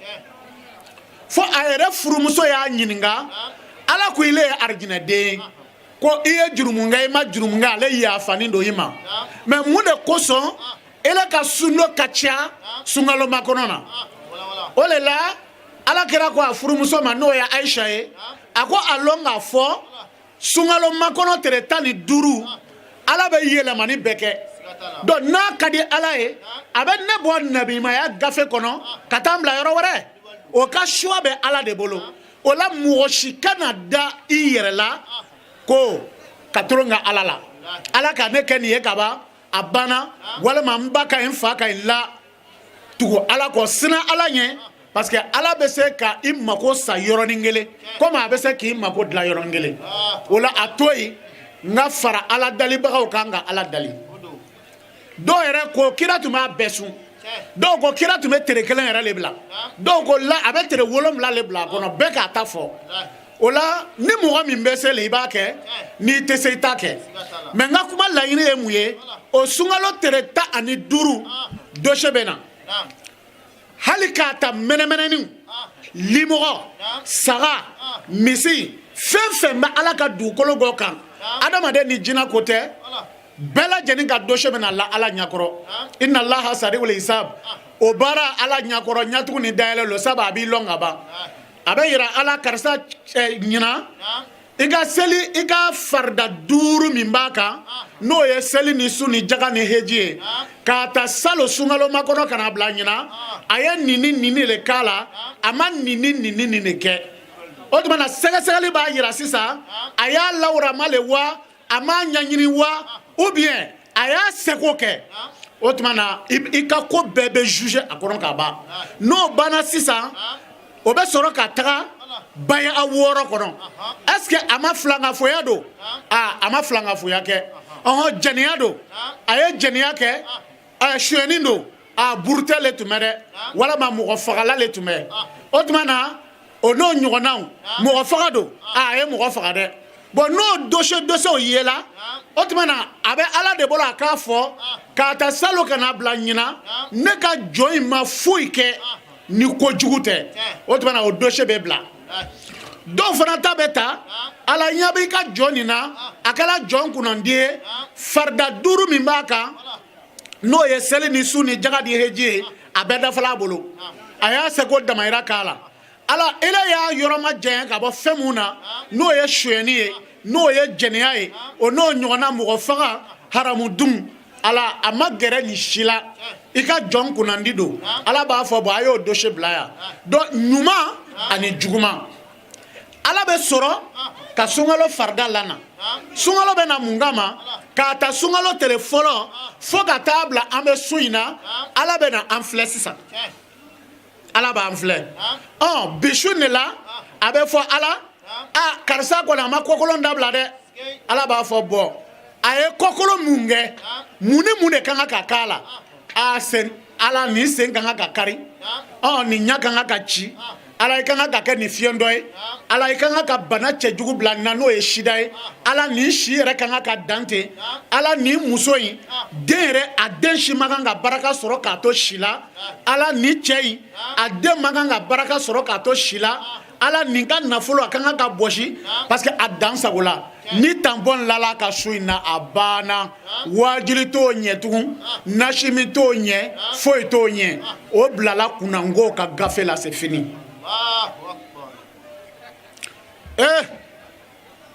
Fo a yɛrɛ furumuso y'a ɲininka: Ala ko ile ye arijinɛden ye, ko i ye jurumu kɛ, i ma jurumu kɛ, ale yafanin don i ma, mais mun de kosɔn ele ka sundo ka ca sunkalo makɔnɔ na? O de la, Ala kɛra ko a furumuso ma, n'o ye Ayisa ye, a ko a lɔn k'a fɔ sunkalo makɔnɔ tile 15, Ala bɛ yɛlɛmani bɛɛ kɛ. Donc n'a ka di Ala ye, a bɛ ne bɔ nabimaya gafe kɔnɔ ka taa n bila yɔrɔ wɛrɛ. O ka choix bɛ Ala de bolo. O la, mɔgɔ si kana da i yɛrɛ la ko ka tolon ka Ala la: Ala ka ne kɛ nin ye kaban, a banna, walima n ba ka ɲi, n fa ka ɲi. La tugu Ala kɔ, sina Ala ɲɛ, parce que Ala bɛ se ka i mako sa yɔrɔnin kelen, komi a bɛ se k'i mako dilan yɔrɔnin kelen. O la, a to yen n ka fara Ala dalibagaw kan ka Ala dali. Dɔw yɛrɛ ko kira tun b'a bɛɛ sun, dɔw ko kira tun bɛ tere kelen yɛrɛ de bila, dɔw ko la a bɛ tere 7 de bila a kɔnɔ. Bɛɛ k'a ta fɔ. O la, ni mɔgɔ min bɛ se la, i b'a kɛ, n'i tɛ se, i t'a kɛ. Mais n ka kuma laɲini ye mun ye? O sunkalo tere 15, dossier bɛ na, hali k'a ta mɛnɛmɛnɛniw. limɔgɔ, saga, misi, fɛn fɛn bɛ Ala ka dugukolo kɔ kan, adamaden ni jinɛ ko tɛ, bɛɛ lajɛlen ka dossier bɛna la Ala ɲakɔrɔ. Inna Allaha sari'ul hisab. O baara Ala ɲakɔrɔ, ɲatugu ni dayɛlɛ lo, sabu a b'i lɔn ka ban. A bɛ yira Ala, karisa, ɲinan i ka seli, i ka farida duuru min b'a kan, n'o ye seli ni sun ni jaga ni heji ye, k'a ta salo sunkalo makɔnɔ ka na bila ɲinan, a ye nin ni nin de k'a la, a ma nin ni nin ni nin de kɛ. O tuma na, sɛgɛsɛgɛli b'a yira sisan, a y'a lawurama le wa, a m'a ɲɛɲini wa, ou bien a y'a seko kɛ. O tuma na, i ka ko bɛɛ bɛ juger a kɔnɔ ka ban. N'o banna sisan, o bɛ sɔrɔ ka taga baya a wɔɔrɔ kɔnɔ. Est ce que a ma filankafoya don? A a ma filankafoya kɛ. Ɔhɔn, jɛnɛya don, a ye jɛnɛya kɛ. Sonyɛni don, a burutɛ le tun bɛ dɛ, walama mɔgɔ fagala le tun bɛ. O tuma na, o n'o ɲɔgɔnnaw, mɔgɔ faga don, a ye mɔgɔ faga dɛ. Bon, n'o dossier dossierw yela, o tuma na, a bɛ Ala de bolo a k'a fɔ k'a ta salo ka na bila ɲinan, ne ka jɔn in ma foyi kɛ ni kojugu tɛ. O tuma na, o dossier bɛ bila. Dɔw fana ta bɛ ta, Ala ɲɛ b'i ka jɔn nin na, a kɛra jɔn kunnandi ye, farida duuru min b'a kan, n'o ye seli ni sun ni jaga ni heji ye, a bɛɛ dafala a bolo, a y'a seko damayira k'a la. Ala, ele y'a yɔrɔ ma janya ka bɔ fɛn mun na, n'o ye sonyɛni ye, n'o ye jɛnɛya ye, o n'o ɲɔgɔnna, mɔgɔ faga, haramu dun, Ala, a ma gɛrɛ nin si la, i ka jɔn kunnandi don. Ala b'a fɔ, bon, a y'o dossier bila yan. Donc ɲuman ani juguman, Ala bɛ sɔrɔ ka sunkalo farida lana. Sunkalo bɛ na mun kama? K'a ta sunkalo tele fɔlɔ fo ka taa bila an bɛ sun in na, Ala bɛ na an filɛ sisan. Ala b'an filɛ. Ɔ, bi su de la, a bɛ fɔ Ala, a karisa kɔni, a ma kɔkolon dabila dɛ. Ala b'a fɔ, bɔn, a ye kɔkolon mun kɛ? Mun ni mun de ka kan ka k'a la? A sen, Ala, nin sen ka kan ka kari. Ɔ, nin ɲɛ ka kan ka ci. Ala, i ka kan ka kɛ nin fiɲɛ dɔ ye. Ala, i ka kan ka bana cɛjugu bila nin na, n'o ye sida ye. Ala, nin si yɛrɛ ka kan ka dan ten. Ala, nin muso in den yɛrɛ, a den si man kan ka baraka sɔrɔ k'a to si la. Ala, nin cɛ in, a den man kan ka baraka sɔrɔ k'a to si la. Ala, nin ka nafolo, a ka kan ka bɔsi parce que a dan sago la. Ni tampon lala ka su in na, a banna. Waajuli t'o ɲɛ tugun, nasimi t'o ɲɛ, foyi t'o ɲɛ. O bilala kunnango ka gafe la, c'est fini. Eh,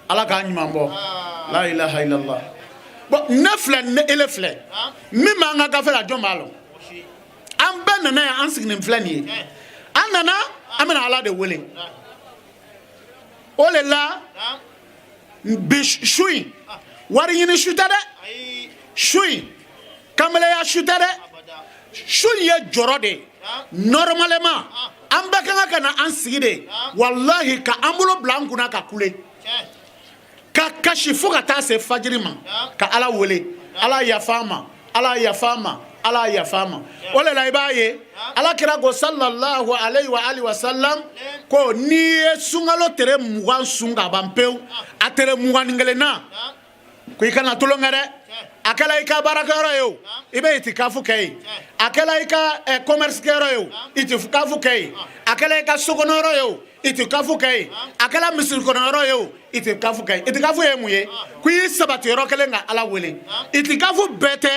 Ala k'a ɲuman bɔ. La ilaha illallah. Bon, ne filɛ, ne ele filɛ, min b'an ka gafe la, jɔn b'a lɔn? An bɛɛ nana yan, an sigilen filɛ nin ye. An nana, an bɛna Ala de wele. O de la, bi su in, wari ɲini su tɛ dɛ. Su in, kamalenya su tɛ dɛ. Su in ye jɔrɔ de ye. Normalement, an bɛɛ ka kan ka na an sigi de, walahi, ka an bolo bila an kunna, ka kule, ka kasi fo ka taa se fajiri ma, ka Ala wele: Ala, yafa an ma, Ala, yafa an ma, Ala, yafa an ma. O de la, i b'a ye, Ala kira ko, sallallahu alayhi wa alihi wa sallam, ko n'i ye sunkalo tere 20 sun ka ban pewu, a tere 21 na, ko i kana tulon kɛ dɛ. A kɛla i ka baarakɛyɔrɔ ye o, i bɛ itikafu kɛ yen. A kɛla i ka commerce kɛyɔrɔ ye o, itikafu kɛ yen. A kɛla i ka sokɔnɔyɔrɔ ye o, itikafu kɛ yen. A kɛla misiri kɔnɔyɔrɔ ye o, itikafu kɛ yen. Itikafu ye mun ye? Ko i sabati yɔrɔ kelen ka Ala wele. Itikafu bɛɛ tɛ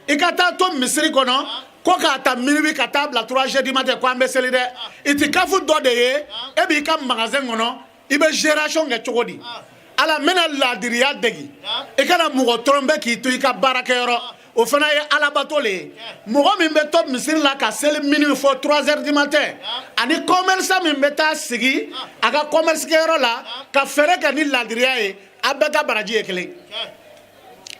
i ka taa to misiri kɔnɔ ko k'a ta minuit ka taa bila 3 heures du matin ko an bɛ seli dɛ. Itikafu dɔ de ye, e b'i ka magasin kɔnɔ, i bɛ gération kɛ cogo di? Ala, n bɛna laadiriya degi. I kana mɔgɔ tromper k'i to i ka baarakɛyɔrɔ. O fana ye alabato le ye. Mɔgɔ min bɛ to misiri la ka seli minuit fɔ 3 heures du matin, ani commerçant min bɛ taa sigi a ka commerce kɛyɔrɔ la ka feere kɛ ni laadiriya ye, a bɛɛ ka baraji ye kelen.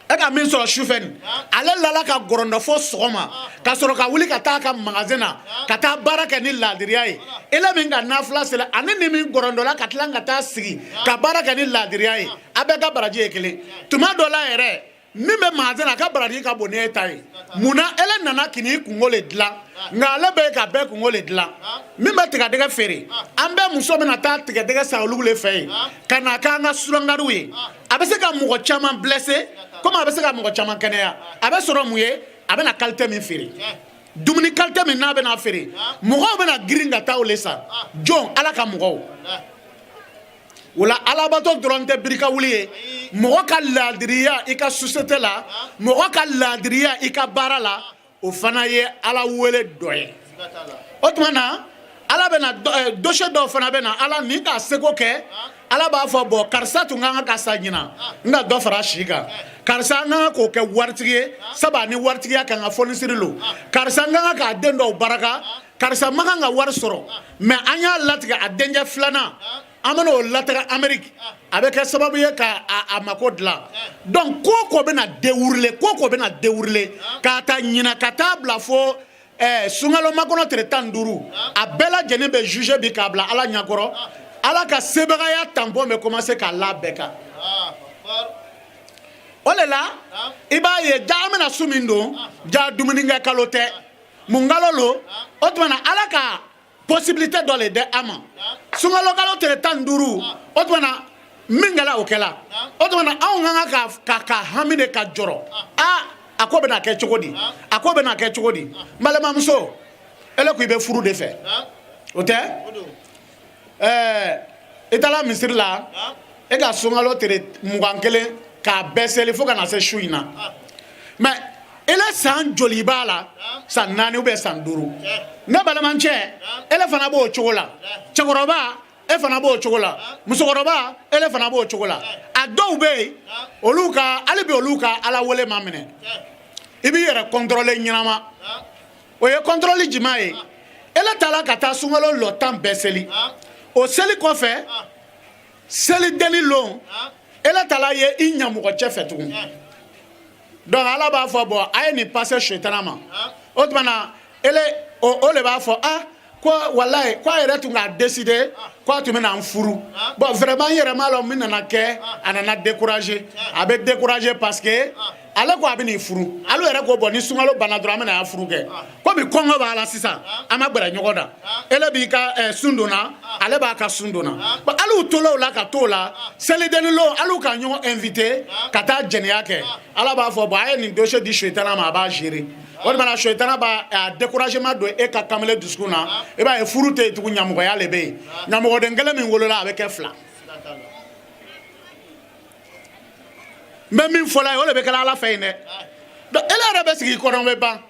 E ka min sɔrɔ sufɛ nin, ale lala ka gɔrɔndɔ fo sɔgɔma ka sɔrɔ ka wuli ka taa a ka magasin na ka taa baara kɛ ni laadiriya ye. Ele min ka nafila seli, ani ni min gɔrɔndɔla ka tila ka taa sigi ka baara kɛ ni laadiriya ye, a bɛɛ ka baraji ye kelen. Tuma dɔ la yɛrɛ, min bɛ magasin na, a ka baraji ka bon n'e ta ye. Munna? Ele nana k'i n'i kungo le dilan, nka ale bɛ ka bɛɛ kungo le dilan. Min bɛ tigadɛgɛ feere, an bɛɛ muso bɛna taa tigadɛgɛ san olu le fɛ yen ka na k'an ka surankariw ye. A bɛ se ka mɔgɔ caman blessé komi a bɛ se ka mɔgɔ caman kɛnɛya. A bɛ sɔrɔ mun ye? A bɛna qualité min feere. Dumuni qualité min n'a bɛna feere, mɔgɔw bɛna girin ka taa o le san. Jɔn? Ala ka mɔgɔw. O la, alabato dɔrɔn tɛ birika wuli ye. Mɔgɔ ka laadiriya i ka société la, mɔgɔ ka laadiriya i ka baara la, o fana ye Ala wele dɔ ye. O tuma na, Ala bɛna dossier dɔw fana bɛ na, Ala ni k'a seko kɛ. Ala b'a fɔ: bɔn, karisa tun ka kan ka sa ɲinan, n ka dɔ fara si kan. Karisa, n ka kan k'o kɛ waritigi ye, sabu a ni waritigiya kan ka fonisiri lo. Karisa, n ka kan k'a den dɔw baraka. Karisa ma kan ka wari sɔrɔ, mais an y'a latigɛ, a denkɛ filanan, an bɛna o lataga Amérique, a bɛ kɛ sababu ye ka a mako dilan. Donc ko o ko bɛna dérouler, ko o ko bɛna dérouler k'a ta ɲinan ka taa bila fo sunkalo makɔnɔ tile 15, a bɛɛ lajɛlen bɛ juger bi k'a bila Ala ɲɛkɔrɔ. Ala ka sebagaya tampon bɛ commencer k'a la bɛɛ kan. O de la, i b'a ye, ja, an bɛna su min don, ja, dumunikɛ kalo tɛ, mun kalo lo? O tuma na, Ala ka possibilité dɔ le di an ma, sunkalo kalo tile 15. O tuma na, min kɛla, o kɛla. O tuma na, anw ka kan ka hami de, ka jɔrɔ: aa, a ko bɛna kɛ cogo di? A ko bɛna kɛ cogo di? N balimamuso, ele ko i bɛ furu de fɛ, o tɛ? I taara misiri la, e ka sunkalo tile 21 k'a bɛɛ seli fo ka na se su in na. Mais ele san joli b'a la? San 4 ou bien san 5. Ne balimacɛ, ele fana b'o cogo la. Cɛkɔrɔba, e fana b'o cogo la. Musokɔrɔba, ele fana b'o cogo la. A dɔw bɛ yen, olu ka hali bi, olu ka Ala wele ma minɛ. I b'i yɛrɛ contrôler ɲɛnama. O ye contrôle jumɛn ye? Ele taara ka taa sunkalo lɔ 10 bɛɛ seli. O seli kɔfɛ, seli deni lon, ele taara ye i ɲamɔgɔ cɛ fɛ tugun. Donc Ala b'a fɔ: bɔn, a ye nin passer shetana ma. O tuma na, ele o de b'a fɔ: ah, ko walayi, ko a yɛrɛ tun k'a décider ko a tun bɛna n furu. Bon, vraiment, n yɛrɛ m'a lɔn min nana kɛ, a nana décourager. A bɛ décourager parce que ale ko a bɛ n'i furu. Ale yɛrɛ ko: bɔn, ni sunkalo banna dɔrɔn, an bɛna a furu kɛ. Komi kɔngɔ b'a la sisan, an ma gbɛrɛ ɲɔgɔn na. Ele b'i ka sun donna, ale b'a ka sun donna. Bon, hali u tola o la ka t'o la selideni lon, hali u ka ɲɔgɔn invité ka taa jɛnɛya kɛ. Ala b'a fɔ: bɔn, a ye nin dossier di shetana ma, a b'a gérer. O de mana, shetana b'a a découragement don e ka kamalen dusukun na. I b'a ye, furu tɛ yen tugun, ɲamɔgɔya le bɛ yen. Ɲamɔgɔden kelen min wolola, a bɛ kɛ fila. N bɛ min fɔla ye, o de bɛ kɛla Ala fɛ yen dɛ. Donc ele yɛrɛ bɛ sigi i kɔnɔ, bɛ ban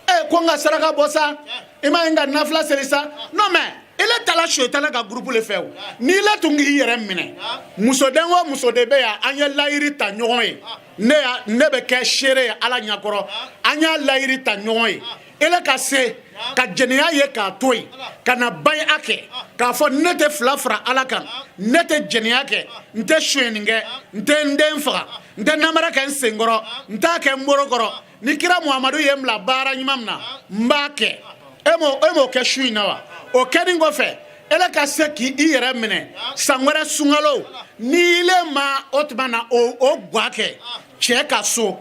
e ko n ka saraka bɔ sa, i ma ye, n ka nafila seli sa. Non, mais ele taara shetana ka groupe le fɛ. O n'i le tun k'i yɛrɛ minɛ, musoden o musoden bɛ yan, an ye layiri ta ɲɔgɔn ye, ne ya ne bɛ kɛ seere ye Ala ɲɛkɔrɔ, an y'a layiri ta ɲɔgɔn ye. Ele ka se ka jɛnɛya ye k'a to yen, ka na baya kɛ k'a fɔ: ne tɛ fila fara Ala kan, ne tɛ jɛnɛya kɛ, n tɛ sonyɛni kɛ, n tɛ n den faga, n tɛ namara kɛ n senkɔrɔ, n t'a kɛ n bolo kɔrɔ, ni kira Muhamadu ye n bila baara ɲuman min na, n b'a kɛ. E m'o kɛ su in na wa? O kɛlen kɔfɛ, ele ka se k'i yɛrɛ minɛ san wɛrɛ sunkalo, n'i le ma o tuma na o gwa kɛ cɛ ka so,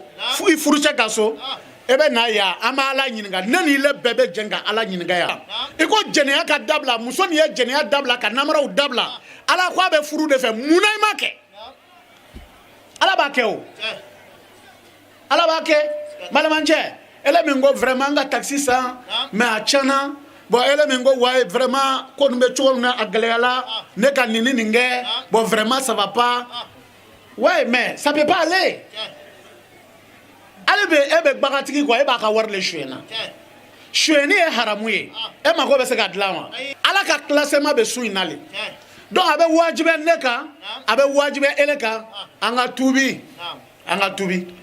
i furucɛ ka so, e bɛ na yan, an bɛ Ala ɲininka. Ne ni ile bɛɛ bɛ jɛn ka Ala ɲininka yan. I ko jɛnɛya ka dabila, muso nin ye jɛnɛya dabila, ka namaraw dabila, Ala ko a bɛ furu de fɛ, mun na i ma kɛ? Ala b'a kɛ o, Ala b'a kɛ. Balimacɛ, ele min ko vraiment n ka taxi san, mais a tiɲɛna. Bon, ele min ko wayi, vraiment, ko nin bɛ cogo min na, a gɛlɛyala ne ka nin ni nin kɛ. Bon, vraiment, ça va pas. Ouais, mais ça peut pas aller. Ale bɛ e bɛ bagatigi kɔ, e b'a ka wari le suyɛn na. Suyɛnni ye haramu ye, e mako bɛ se ka dilan wa? Ala ka classement bɛ su in na le. Donc a bɛ wajibiya ne kan, a bɛ wajibiya ele kan, an ka tuubi, an ka tuubi.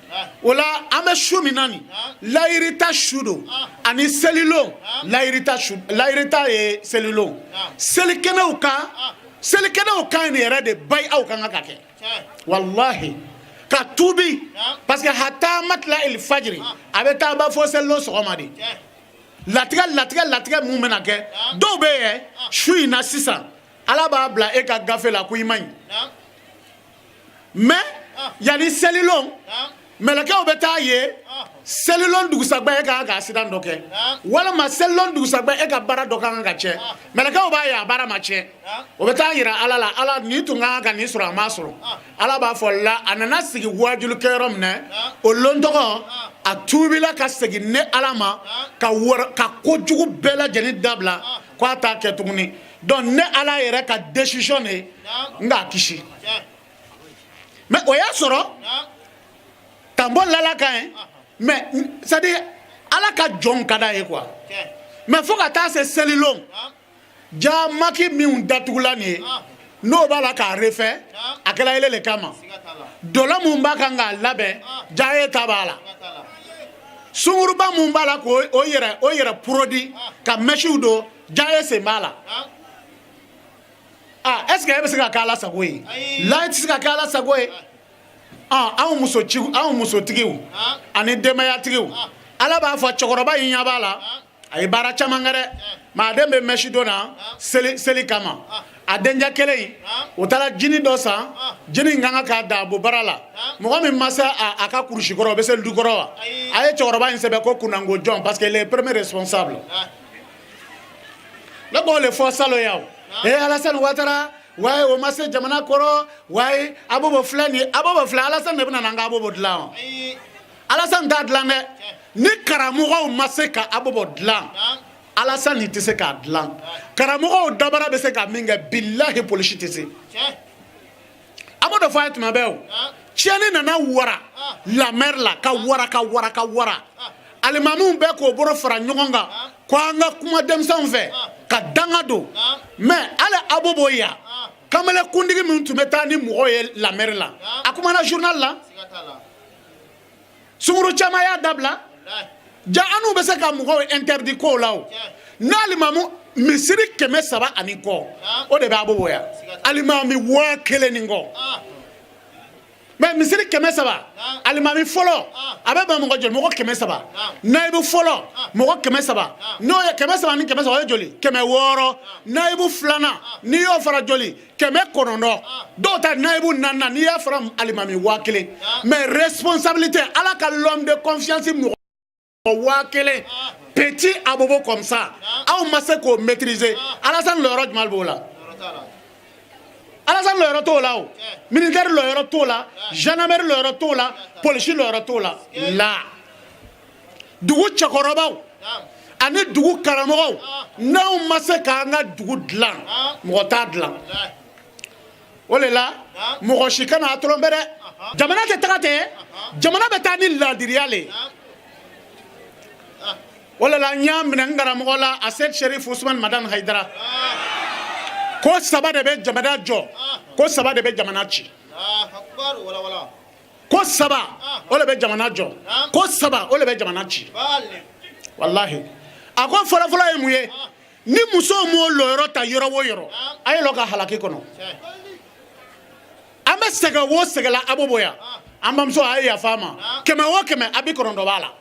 O la, an bɛ su min na nin, layirita su don ani selilon. Layirita su, layirita ye selilon. Selikɛnɛw kan, selikɛnɛw kan nin yɛrɛ de bayi aw kan ka kɛ, walahi, ka tuubi, parce que hata matla il fajiri, a bɛ taa ba fɔ selilon sɔgɔma de. Latigɛ, latigɛ, latigɛ mun bɛna kɛ? Dɔw bɛ yen, su in na sisan, Ala b'a bila e ka gafe la ko i man ɲi. Mais yanni selilon, mɛlɛkɛw bɛ taa ye. Selilon dugusagwɛ, e ka kan ka accident dɔ kɛ, walima selilon dugusagwɛ, e ka baara dɔ ka kan ka tiɲɛ. Mɛlɛkɛw b'a ye a baara ma tiɲɛ, o bɛ taa yira Ala la: Ala, nin tun ka kan ka nin sɔrɔ, a m'a sɔrɔ. Ala b'a fɔ la, a nana sigi wajulikɛyɔrɔ minɛ, o lon tɔgɔ a tuubila ka segin ne Ala ma, ka wara ka kojugu bɛɛ lajɛlen dabila, k'a t'a kɛ tuguni. Donc ne Ala yɛrɛ ka décision de ye n k'a kisi. Mais o y'a sɔrɔ tanbɔ lala ka ɲi, mais c'est à dire Ala ka jɔn ka d'a ye quoi. Mais fo ka taa se selilon, ja maki min datugula nin ye, n'o b'a la k'a refɛ, a kɛra ele le kama. Dɔlɔ mun b'a kan k'a labɛn, ja e ta b'a la. Sunguruba mun b'a la k'o o yɛrɛ produit ka mèches don, ja e sen b'a la. Ah, est ce que e bɛ se ka kɛ Ala sago ye? La, e tɛ se ka kɛ Ala sago ye. Ah, anw musociw, anw musotigiw ani denbayatigiw, Ala b'a fɔ cɛkɔrɔba in ɲɛ b'a la, a ye baara caman kɛ dɛ, mais a den bɛ mèche don na seli seli kama. A denkɛ kelen in, o taara jini dɔ san, jini in ka kan k'a da a bara la. Mɔgɔ min ma se a ka kurusi kɔrɔ, o bɛ se du kɔrɔ wa? A ye cɛkɔrɔba in sɛbɛn ko kunnango jɔn, parce que il est premier responsable. Ne b'o le fɔ salon yan o. Ee, Alassane Ouattara waaye, o ma se jamana kɔrɔ waaye. Abobo filɛ nin ye, Abobo filɛ, Alassane de bɛna na an ka Abobo dilan wa? Alassane t'a dilan dɛ. Ni karamɔgɔw ma se ka Abobo dilan, Alassane tɛ se k'a dilan. Karamɔgɔw dabara bɛ se ka min kɛ, bilahi, polisi tɛ se. A b'o dɔ fɔ a ye tuma bɛɛ. O tiɲɛni nana wara la mer la, ka wara, ka wara, ka wara. Alimamiw bɛɛ k'o bolo fara ɲɔgɔn kan ko an ka kuma denmisɛnw fɛ ka danga don. Mais hali Abobo yan, kamalen kuntigi min tun bɛ taa ni mɔgɔw ye la mer la, a kumana journal la. Sunkuru caman y'a dabila. Ja, an n'u bɛ se ka mɔgɔw interdit kow la. O n'alimamu misiri 300 ani kɔ, o de bɛ Abobo yan, alimami 1000 ni kɔ. Mais misiri 300, alimami fɔlɔ a bɛ bɛn mɔgɔ joli? Mɔgɔ 300. Nayibu fɔlɔ, mɔgɔ 300. N'o ye 300 ni 300, o ye joli? 600. Nayibu filanan, n'i y'o fara, joli? 900. Dɔw ta nayibu naaninan, n'i y'a fara, alimami 1000. Mais responsabilité, Ala ka l'homme de confiance, mɔgɔ 1000, petit Abobo comme ça, aw ma se k'o maîtriser. Alassane lɔyɔrɔ jumɛn b'o la? Alassane lɔyɔrɔ t'o la. O militaire lɔyɔrɔ t'o la, gendarmerie lɔyɔrɔ t'o la, polisi lɔyɔrɔ t'o la. La dugu cɛkɔrɔbaw ani dugu karamɔgɔw, n'anw ma se k'an ka dugu dilan, mɔgɔ t'a dilan. O de la, mɔgɔ si kana a tromper dɛ. Jamana tɛ taga ten, jamana bɛ taa ni laadiriya le ye. O de la, n y'a minɛ n karamɔgɔ la, Ased Sherif Usman Madan Haidara, ko saba de bɛ jamana jɔ, ko saba de bɛ jamana ci. Ko saba, o de bɛ jamana jɔ, ko saba, o de bɛ jamana ci. Walahi, a ko fɔlɔfɔlɔ ye mun ye? Ni musow m'o lɔyɔrɔ ta yɔrɔ o yɔrɔ, a ye lɔ ka halaki kɔnɔ. An bɛ sɛgɛn o sɛgɛn la Abobo yan, an bamuso, a ye yafa a ma, 100 o 100, a 90 b'a la,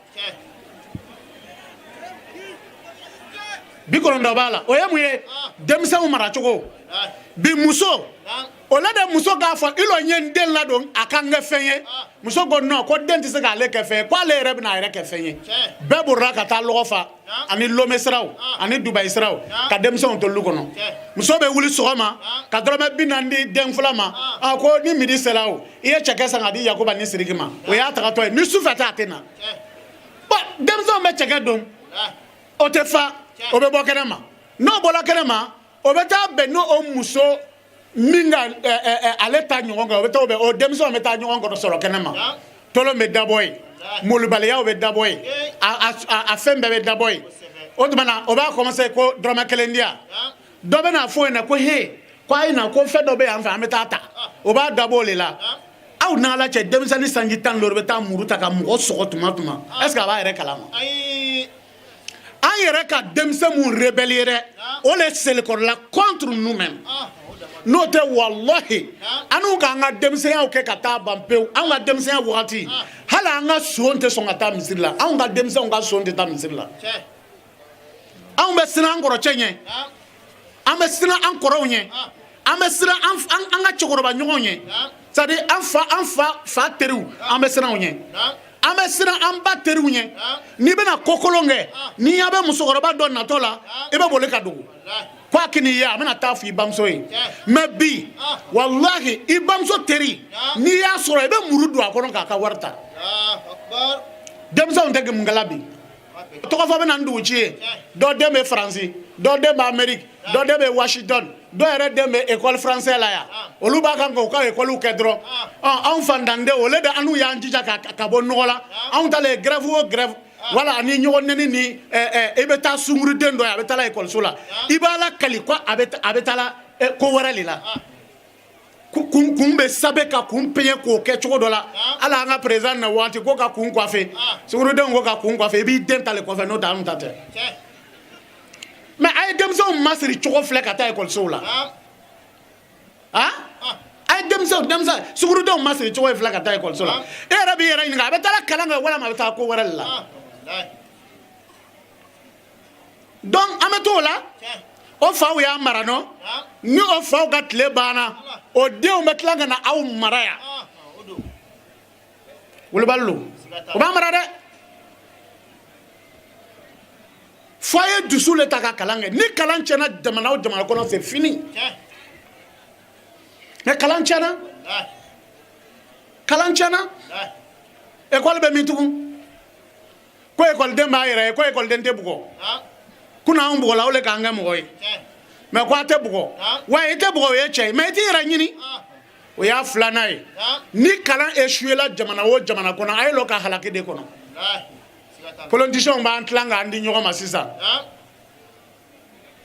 90 b'a la. O ye mun ye? Denmisɛnw maracogo. Bi muso o la de, muso k'a fɔ i lɔ n ye n den ladon a ka n kɛ fɛn ye. Muso ko non, ko den tɛ se k'ale kɛ fɛn ye, ko ale yɛrɛ bɛna a yɛrɛ kɛ fɛn ye. Bɛɛ borila ka taa lɔgɔ fa ani Lomé siraw ani Dubayi siraw ka denmisɛnw to lu kɔnɔ. Muso bɛ wuli sɔgɔma ka dɔrɔmɛ 40 di den fila ma. A ko ni midi sera, o i ye cɛkɛ san ka di Yakuba ni Siriki ma, o y'a tagatɔ ye. Ni sufɛ tɛ, a tɛ na. Bon, denmisɛnw bɛ cɛkɛ dun, o tɛ fa, o bɛ bɔ kɛnɛ ma. N'o bɔra kɛnɛ ma, o bɛ taa bɛn n'o o muso min ka ale ta ɲɔgɔn kan, o bɛ taa bɛn o denmisɛnw bɛ taa ɲɔgɔn kɔrɔ sɔrɔ kɛnɛ ma. Tɔlɔn bɛ dabɔ yen, molobaliyaw bɛ dabɔ yen, a fɛn bɛɛ bɛ dabɔ yen. O tuma na, o b'a commencer ko dɔrɔmɛ kelen di yan. Dɔ bɛ n'a fɔ ɲɛna ko he, ko a ye na, ko fɛn dɔ bɛ yan fɛ, an bɛ taa ta. O b'a dabɔ o de la. Aw n'Ala cɛ, denmisɛnnin sanji 15 bɛ taa muru ta ka mɔgɔ sɔgɔ tuma tuma, est ce que a b'a yɛrɛ kalama? An yɛrɛ ka denmisɛn mun rebelle dɛ, o le selikɔrɔla contre nous-mêmes. N'o tɛ, walahi, an n'u k'an ka denmisɛnyaw kɛ ka taa ban pewu. An ka denmisɛnya wagati, hali an ka son tɛ sɔn ka taa misiri la. Anw ka denmisɛnw ka son tɛ taa misiri la. Anw bɛ siran an kɔrɔcɛ ɲɛ, an bɛ siran an kɔrɔw ɲɛ, an bɛ siran an ka cɛkɔrɔba ɲɔgɔnw ɲɛ, c'est à dire an fa, an fa fa teriw, an bɛ siran u ɲɛ. An bɛ siran an ba teriw ɲɛ. N'i bɛna ko kolon kɛ, n'i ɲɛ bɛ musokɔrɔba dɔ natɔ la, i bɛ boli ka dogo ko a k'i ye, a bɛna taa fɔ i bamuso ye. Mais bi, walahi, i bamuso teri, n'i y'a sɔrɔ, i bɛ muru don a kɔnɔ k'a ka wari ta. Denmisɛnw tɛ mun kɛla bi? Tɔgɔ fɔ bɛ na ni dugu ci ye. Dɔ den bɛ Faransi, dɔ den bɛ Amérique, dɔ den bɛ Washington, dɔ yɛrɛ den bɛ école français la yan. Olu b'a kan k'u ka école kɛ dɔrɔn. Anw fantandenw, o de an n'u y'an jija ka bɔ nɔgɔ la. Anw ta le grève o grève, wala ani ɲɔgɔn nɛni ni i bɛ taa sunguruden dɔ ye, a bɛ taa la école la, i b'a la kali ko a bɛ taa la ko wɛrɛ de la. Kun bɛ sabe ka kun peɲɛ k'o kɛ cogo dɔ la. Hali an ka président na waati ko ka kun coiffer, sungurudenw ko ka kun coiffer, i b'i den ta le kɔfɛ, n'o tɛ anw ta tɛ. Mais a ye denmisɛnw masiri cogo filɛ ka taa ekɔlisow la. A ye denmisɛn sungurudenw masiri cogo filɛ ka taa ekɔliso la. E yɛrɛ b'i yɛrɛ ɲininka, a bɛ taa kalan kɛ walima a bɛ taa ko wɛrɛ de la? Donc an bɛ t'o la. O faw y'an mara nɔ, ni o faw ka tile banna, o denw bɛ tila ka na aw mara yan. Wulibali don, o b'an mara dɛ. Fo a ye dusu le ta ka kalan kɛ. Ni kalan tiɲɛna jamana o jamana kɔnɔ, c'est fini. Mais kalan tiɲɛna, kalan tiɲɛna. École bɛ min tugun? Ko ekɔliden b'a yɛrɛ ye, ko ekɔliden tɛ bugɔ. Kunun anw bugɔla, o le k'an kɛ mɔgɔ ye. Mais ko a tɛ bugɔ wa, i tɛ bugɔ, o ye cɛ ye, mais i t'i yɛrɛ ɲini. O y'a filanan ye. Ni kalan échoué la jamana o jamana kɔnɔ, a ye lɔ ka halaki de kɔnɔ. Politiciens b'an tilan k'an di ɲɔgɔn ma sisan.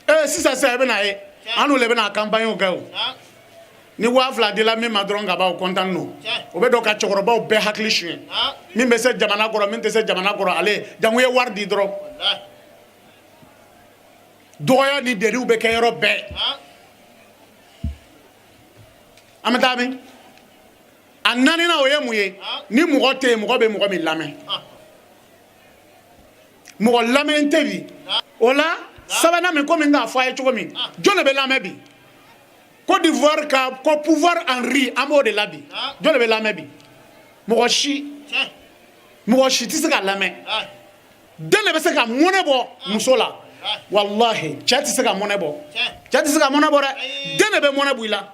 Ee, sisan sisan i bɛna ye, an n'u le bɛna campagne kɛ. O ni 2000 dila min ma dɔrɔn ka ban, o content don. O bɛ dɔn ka cɛkɔrɔbaw bɛɛ hakili suɲɛ. Min bɛ se jamana kɔrɔ, min tɛ se jamana kɔrɔ, ale jango ye wari di dɔrɔn. Dɔgɔya ni deliw bɛ kɛ yɔrɔ bɛɛ. An bɛ taa min? A naaninan, o ye mun ye? Ni mɔgɔ tɛ yen, mɔgɔ bɛ mɔgɔ min lamɛn, mɔgɔ lamɛn tɛ bi. O la sabanan min, komi n k'a fɔ a ye cogo min, jɔn de bɛ lamɛn bi? Côte d'Ivoire ka ko pouvoir en rue, an b'o de la bi. Jɔn de bɛ lamɛn bi? Mɔgɔ si, mɔgɔ si tɛ se ka lamɛn. Den de bɛ se ka mɔnɛ bɔ muso la. Walahi, cɛ tɛ se ka mɔnɛ bɔ, cɛ tɛ se ka mɔnɛ bɔ dɛ. Den de bɛ mɔnɛ bɔ i la.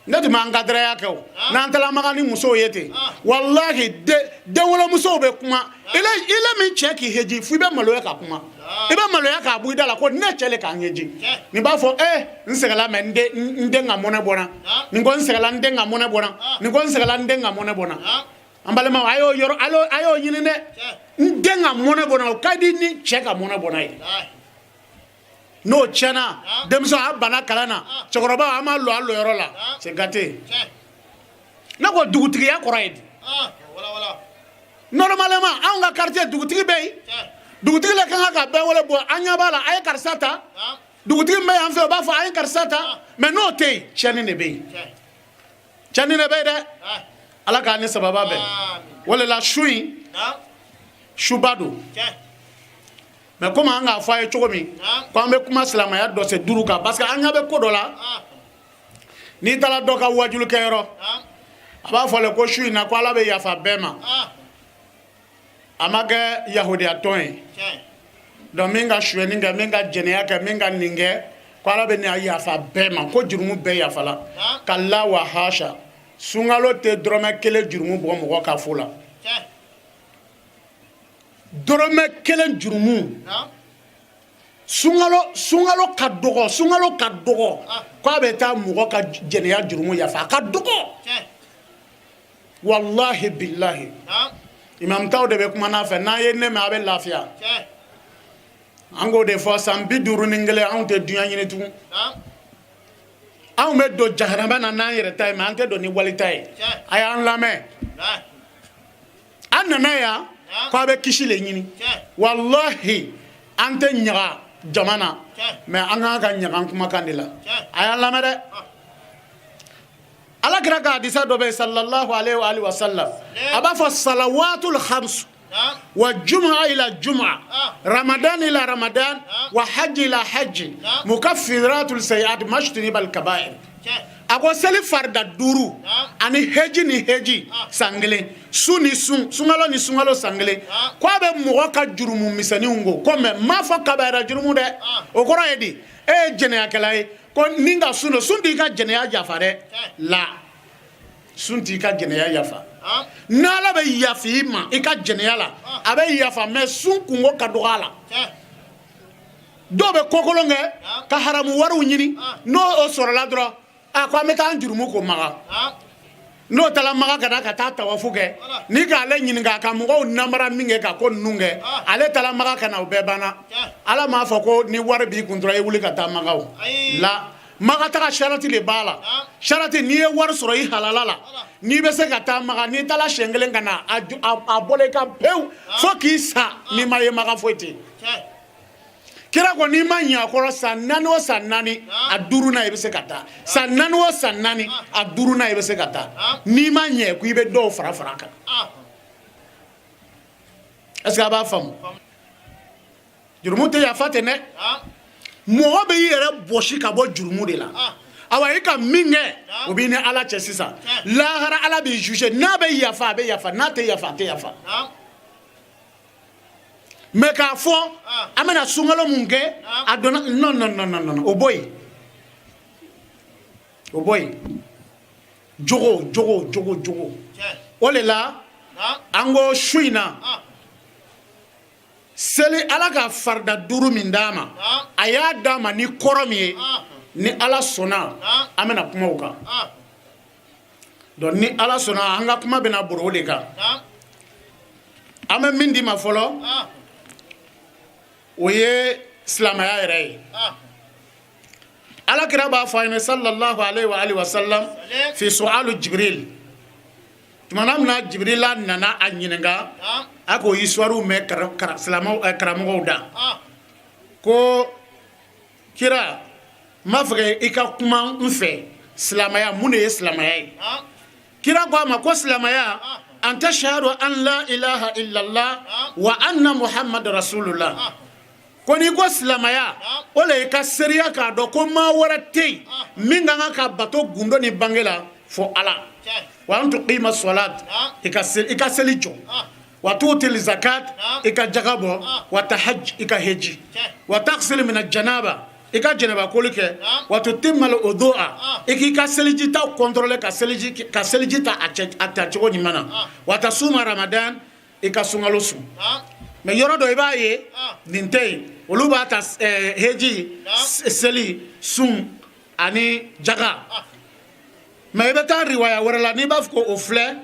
Ne tun bɛ encadreur kɛ o, n'an taara Makan ni musow ye ten, walahi, denwolomusow bɛ kuma. Ile min cɛ k'i heji, fo i bɛ maloya ka kuma, i bɛ maloya k'a bɔ i da la ko ne cɛ le k'an heji. Nin b'a fɔ ee, n sɛgɛnla, mais n den ka mɔnɛ bɔra. Nin ko n sɛgɛnla, n den ka mɔnɛ bɔra. Nin ko n sɛgɛnla, n den ka mɔnɛ bɔra. An balimaw, a y'o yɔrɔ, a y'o ɲini dɛ. N den ka mɔnɛ bɔra, o ka di ni cɛ ka mɔnɛ bɔra ye. N'o tiɲɛna, denmisɛn a banna kalan na, cɛkɔrɔba an b'a lɔ a lɔyɔrɔ la, c'est gâté. Ne ko dugutigiya kɔrɔ ye di? Normalement, anw ka quartier dugutigi bɛ yen. Dugutigi le ka kan ka bɛɛ wele. Bɔ, an ɲɛ b'a la, a ye karisa ta. Dugutigi min bɛ yan fɛ, o b'a fɔ a ye karisa ta. Mais n'o tɛ yen, tiɲɛni de bɛ yen, tiɲɛni de bɛ yen dɛ. Ala k'an ni sababa bɛn. O de la su in, suba don. Mais komi an k'a fɔ a ye cogo min ko an bɛ kuma silamɛya dɔ se duuru kan, parce que an ɲɛ bɛ ko dɔ la. N'i taara dɔ ka wajulikɛyɔrɔ, a b'a fɔ le ko su in na, ko Ala bɛ yafa bɛɛ ma. A ma kɛ yahudiya tɔn ye. Donc min ka suyɛni kɛ, min ka jɛnɛya kɛ, min ka nin kɛ, ko Ala bɛ nin yafa bɛɛ ma, ko jurumu bɛɛ yafala. Kala wa hasha, sunkalo tɛ dɔrɔmɛ kelen jurumu bɔ mɔgɔ ka fo la, dɔrɔmɛ kelen jurumu. Sunkalo ka dɔgɔ, sunkalo ka dɔgɔ k'a bɛ taa mɔgɔ ka jɛnɛya jurumu yafa, a ka dɔgɔ. Walahi bilahi, imam taw de bɛ kuma n'a fɛ. N'a ye ne mɛn, a bɛ lafiya. An k'o de fɔ san 51, anw tɛ duɲa ɲini tugun. Anw bɛ don jahanama na n'an yɛrɛ ta ye, mais an tɛ don ni wali ta ye. A y'an lamɛn. An nana yan k'a bɛ kisi le ɲini. Walahi, an tɛ ɲaga jama na, mais an kan ka ɲaga an kumakan de la. A y'an lamɛn dɛ. Ala kira ka hadisa dɔ bɛ yen, sallallahu alaihi wa sallam, a b'a fɔ salawatul khams wa juma ila juma, ramadan ila ramadan, wa hajj ila hajj, mukaffiratul sayiat majtunibal kabair. A ko seli farida duuru ani heji ni heji san kelen. Sun ni sun, sunkalo ni sunkalo san kelen, ko a bɛ mɔgɔ ka jurumu misɛnninw ko ko mais n m'a fɔ kabayira jurumu dɛ. O kɔrɔ ye di? E ye jɛnɛyakɛla ye, ko ni ka sun don, sun t'i ka jɛnɛya yafa dɛ. La sun t'i ka jɛnɛya yafa. N'Ala bɛ yafa i ma i ka jɛnɛya la, a bɛ yafa, mais sun kunko ka dɔgɔ a la. Dɔw bɛ kokolon kɛ ka haramu wariw ɲini, n'o o sɔrɔla dɔrɔn, a ko an bɛ taa an jurumu ko Makan. N'o taara Makan ka na ka taa tawafu kɛ, ni k'ale ɲininka a ka mɔgɔw namara min kɛ ka ko ninnu kɛ, ale taara Makan ka na, o bɛɛ banna. Ala m'a fɔ ko ni wari b'i kun dɔrɔn i wuli ka taa Makan. O la Makan taga sarati de b'a la. Sarati, n'i ye wari sɔrɔ i halala la, n'i bɛ se ka taa Makan, n'i taara siɲɛ kelen ka na, a bɔra i kan pewu fo k'i sa, n'i ma ye Makan foyi tɛ yen. Kira ko n'i ma ɲɛ a kɔrɔ, san 4 o san 4, a duurunan i bɛ se ka taa. San 4 o san 4, a duurunan i bɛ se ka taa. N'i ma ɲɛ ko i bɛ dɔw fara fara a kan. Est ce que a b'a faamu? Jurumu tɛ yafa ten dɛ. Mɔgɔ bɛ i yɛrɛ bɔsi ka bɔ jurumu de la. Awa, i ka min kɛ, o b'i ni Ala cɛ sisan. Lahara Ala b'i juger. N'a bɛ yafa, a bɛ yafa. N'a tɛ yafa, a tɛ yafa. Mais k'a fɔ an bɛna sunkalo mun kɛ, a donna, non, non, non, non, non, o bɔ yen, o bɔ yen. Jogo, jogo, jogo, jogo. O de la an ko su in na, seli, Ala ka farida duuru min d'a ma, a y'a d'a ma ni kɔrɔ min ye, ni Ala sɔnna, an bɛna kuma o kan. Donc ni Ala sɔnna, an ka kuma bɛna boro o de kan. An bɛ min d'i ma fɔlɔ, o ye silamɛya yɛrɛ ye. Ala kira b'a fɔ a ɲɛna, sallallahu alaihi wa alihi wa sallam, fi su'alu Jibril, tumana min na Jibrila nana a ɲininka, a k'o histoire mɛn silamɛw karamɔgɔw da, ko kira, n b'a fɛ i ka kuma n fɛ silamɛya, mun de ye silamɛya ye? Kira ko a ma ko silamɛya, an tashhadu an la ilaha illallah wa anna Muhammad rasulullah. Ko n'i ko silamɛya, o le i ka seereya k'a dɔn ko maa wɛrɛ tɛ yen min ka kan ka bato gundo ni bange la fo Ala. Wa an tuqima salat, i ka seli jɔ. Wa tu'til zakat, i ka jaga bɔ. Wa tahajj, i ka heji. Wa taghsil min janaba, i ka jɛnɛba koli kɛ. Wa tutimma al wudu'a, i k'i ka seliji ta contrôler, ka seliji ta a ta cogo ɲuman na. Wa tasuma Ramadan, i ka sunkalo sun. Mais yɔrɔ dɔ i b'a ye nin tɛ yen, olu b'a ta heji, seli, sun ani jaga. Mais i bɛ taa riwaya wɛrɛ la, n'i b'a fɔ ko o filɛ,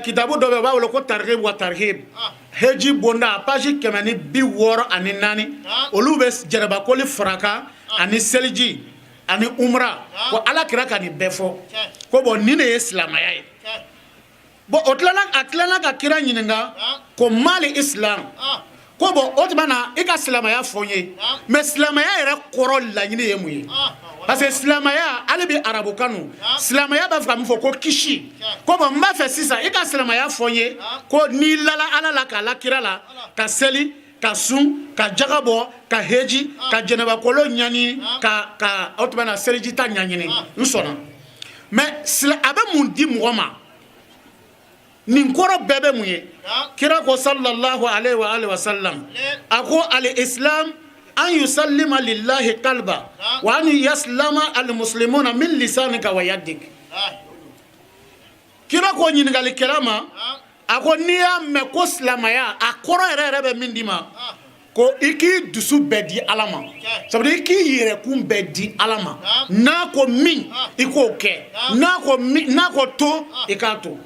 kitabu dɔ bɛ yen, u b'a wele ko Targhib wa Tarhib, heji bonda, page 164, olu bɛ jɛnɛbakoli fara kan ani seliji ani umra, ko Ala kira ka nin bɛɛ fɔ, ko bon, nin de ye silamɛya ye. Bon, o tilala, a tilala ka kira ɲininka ko mali islam, ko bon, o tuma na i ka silamɛya fɔ n ye, mais silamɛya yɛrɛ kɔrɔ laɲini ye mun ye? Parce que silamɛya, hali bi arabukan nu, silamɛya b'a fɛ ka min fɔ ko kisi. Ko bon, n b'a fɛ sisan i ka silamɛya fɔ n ye, ko n'i lala Ala la, k'a la kira la, ka seli, ka sun, ka jaga bɔ, ka heji, ka jɛnɛbakolo ɲani, ka o tuma na seliji ta ɲaɲini, n sɔnna. Mais a bɛ mun di mɔgɔ ma? Nin kɔrɔ bɛɛ bɛ mun ye? Kira ko, sallallahu alaihi wa alihi wa sallam, a ko al islam an yusallima lillahi qalba wa an yaslama al muslimuna min lisanika wa yadik. Kira ko ɲininkalikɛla ma, a ko n'i y'a mɛn ko silamɛya, a kɔrɔ yɛrɛ yɛrɛ bɛ min d'i ma, ko i k'i dusu bɛɛ di Ala ma, ça veut dire i k'i yɛrɛkun bɛɛ di Ala ma. N'a ko min, i k'o kɛ. N'a ko min, n'a ko to, i k'a to.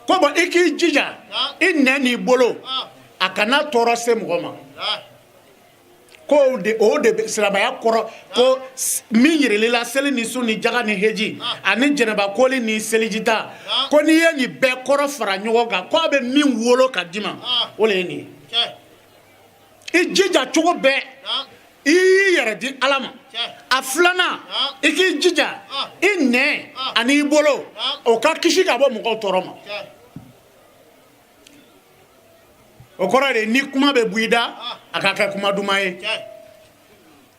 Ko bon, i k'i jija i nɛn n'i bolo, a kana tɔɔrɔ se mɔgɔ ma. Ko de o de bɛ silamɛya kɔrɔ, ko min yirili la, seli ni sun ni jaga ni heji ani jɛnɛbakoli ni selijita, ko n'i ye nin bɛɛ kɔrɔ fara ɲɔgɔn kan, ko a bɛ min wolo ka d'i ma, o de ye nin ye. I jija cogo bɛɛ, i y'i yɛrɛ di Ala ma. A filanan, i k'i jija i nɛn ani i bolo, o ka kisi ka bɔ mɔgɔw tɔɔrɔ ma. O kɔrɔ de ye, ni kuma bɛ bɔ i da, a ka kɛ kuma duman ye.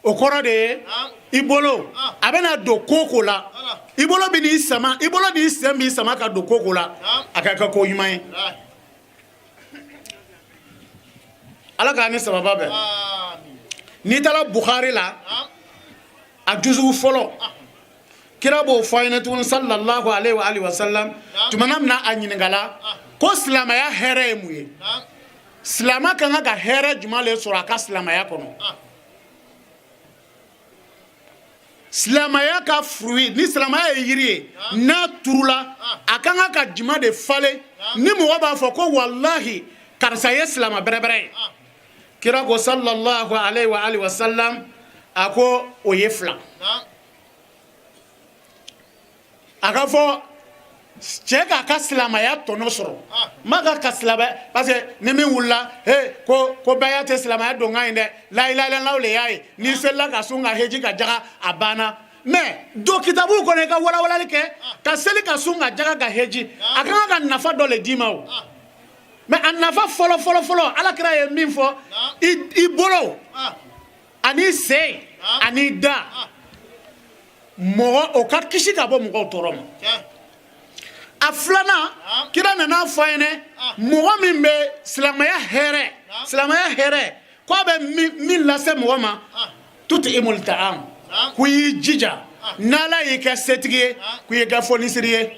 O kɔrɔ de ye, i bolo a bɛna don ko ko la. I bolo bɛ n'i sama, i bolo n'i sen b'i sama ka don ko ko la, a ka kɛ ko ɲuman ye. Ala k'a ni sababa bɛn. N'i taara Bukhari la, a juzu fɔlɔ, kira b'o fɔ an ɲɛna tuguni, sallallahu alaihi wa alihi wa sallam. Tuma min na a ɲininkala ko silamɛya hɛrɛ ye mun ye, silamɛ ka kan ka hɛrɛ jumɛn le sɔrɔ a ka silamɛya kɔnɔ, silamɛya ka fruit, ni silamɛya ye yiri ye n'a turula, a ka kan ka juma de falen ni mɔgɔ b'a fɔ ko walahi karisa ye silamɛ bɛrɛbɛrɛ ye. Kira ko sallallahu alaihi wa alihi wa sallam, a ko o ye fila. A ka fɔ cɛ k'a ka silamɛya tɔnɔ sɔrɔ, ma ka silamɛ, parce que ni min wulila he ko bɛɛ tɛ silamɛya donkan ye dɛ, la ilaha illallah le y'a ye, n'i selila ka sun ka heji ka jaga, a banna. Mais don kitabu kɔnɔ, i ka walawalali kɛ ka seli ka sun ka jaga ka heji, a ka kan ka nafa dɔ le d'i ma o. Mais a nafa fɔlɔ fɔlɔ fɔlɔ, Ala kira ye min fɔ, i bolo ani sen ani da, mɔgɔ o ka kisi ka bɔ mɔgɔw tɔɔrɔ ma. A filanan, kira nana fɔ an ɲɛna, mɔgɔ min bɛ silamɛya hɛrɛ, silamɛya hɛrɛ k'a bɛ min lase mɔgɔ ma, tut'imul ta'am, k'u y'i jija n'Ala y'i kɛ setigi ye, k'u y'i kɛ fonisiri ye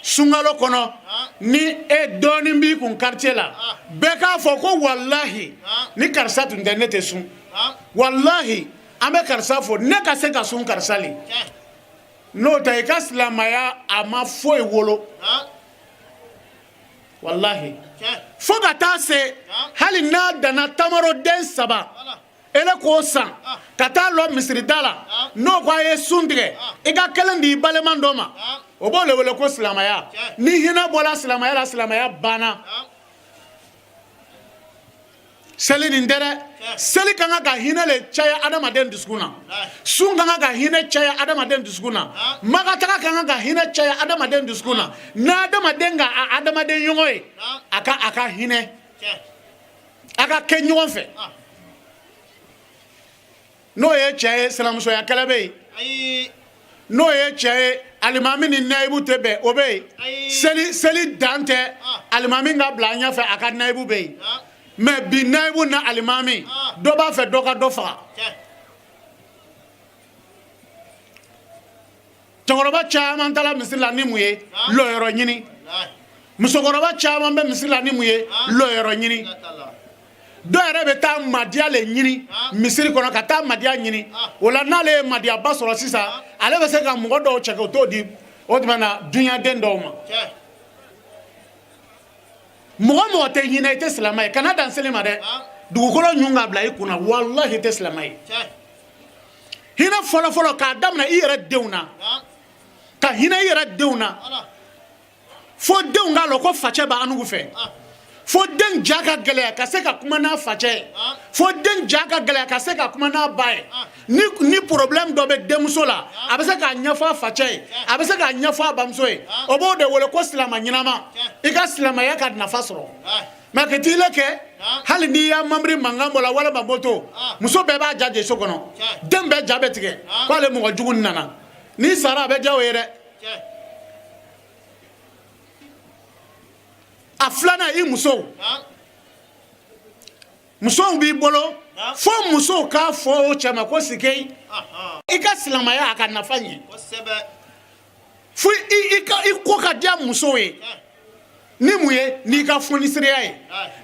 sunkalo kɔnɔ, ni e dɔɔnin b'i kun quartier la, bɛɛ k'a fɔ ko walahi ni karisa tun tɛ ne tɛ sun, walahi an bɛ karisa fo ne ka se ka sun karisa le. N'o tɛ i ka silamɛya a ma foyi wolo, walahi, fo ka taa se hali n'a danna tamaro den saba, ele k'o san ka taa lɔ misirida la, n'o ko a ye sun tigɛ, i ka kelen di i balima dɔ ma, o b'o le wele ko silamɛya. Ni hinɛ bɔra silamɛya la, silamɛya banna. Seli nin tɛ dɛ, seli ka kan ka hinɛ le caya adamaden dusukun na, sun ka kan ka hinɛ caya adamaden dusukun na, makataga ka kan ka hinɛ caya adamaden dusukun na. N'adamaden ka a adamaden ɲɔgɔn ye, a ka hinɛ, a ka kɛ ɲɔgɔn fɛ. N'o ye cɛ ye, sinamusoya kɛlɛ bɛ yen. N'o ye cɛ ye, alimami ni nayibu tɛ bɛn, o bɛ yen. Seli dan tɛ alimami ka bila an ɲɛfɛ, a ka nayibu bɛ yen. Mais bi nayibu na alimami, dɔ b'a fɛ dɔ ka dɔ faga. Cɛkɔrɔba caman taara misiri la ni mun ye? Lɔyɔrɔ ɲini. Musokɔrɔba caman bɛ misiri la ni mun ye? Lɔyɔrɔ ɲini. Dɔw yɛrɛ bɛ taa madiya le ɲini misiri kɔnɔ, ka taa madiya ɲini. O la, n'ale ye madiyaba sɔrɔ sisan, ale bɛ se ka mɔgɔ dɔw cɛ k'o t'o di o tuma na dunyaden dɔw ma. Mɔgɔ mɔgɔ tɛ hinɛ, i tɛ silamɛ ye. Kana dan seli ma dɛ, dugukolo ɲun ka bila i kunna, walahi i tɛ silamɛ ye. Hinɛ fɔlɔfɔlɔ k'a daminɛ i yɛrɛ denw na, ka hinɛ i yɛrɛ denw na, fo denw k'a lɔn ko facɛ b'an fɛ, fo den ja ka gɛlɛya ka se ka kuma n'a facɛ ye, fo den ja ka gɛlɛya ka se ka kuma n'a ba ye. Ni problème dɔ bɛ denmuso la, a bɛ se k'a ɲɛfɔ a facɛ ye, a bɛ se k'a ɲɛfɔ a bamuso ye. O b'o de wele ko silamɛ ɲɛnama, i ka silamɛya ka nafa sɔrɔ. Mais ka t'i le kɛ, hali n'i y'a mambiri mankan bɔ la walima moto, muso bɛɛ b'a ja jɛ so kɔnɔ, den bɛɛ ja bɛ tigɛ k'ale mɔgɔ jugu nana. N'i sara, a bɛ diya o ye dɛ. A filanan, i musow. Musow b'i bolo, fo musow k'a fɔ o cɛ ma ko sike, i ka silamɛya a ka nafa ɲɛ, fo i ka i ko ka diya musow ye. Ni mun ye? N'i ka fonisiriya ye.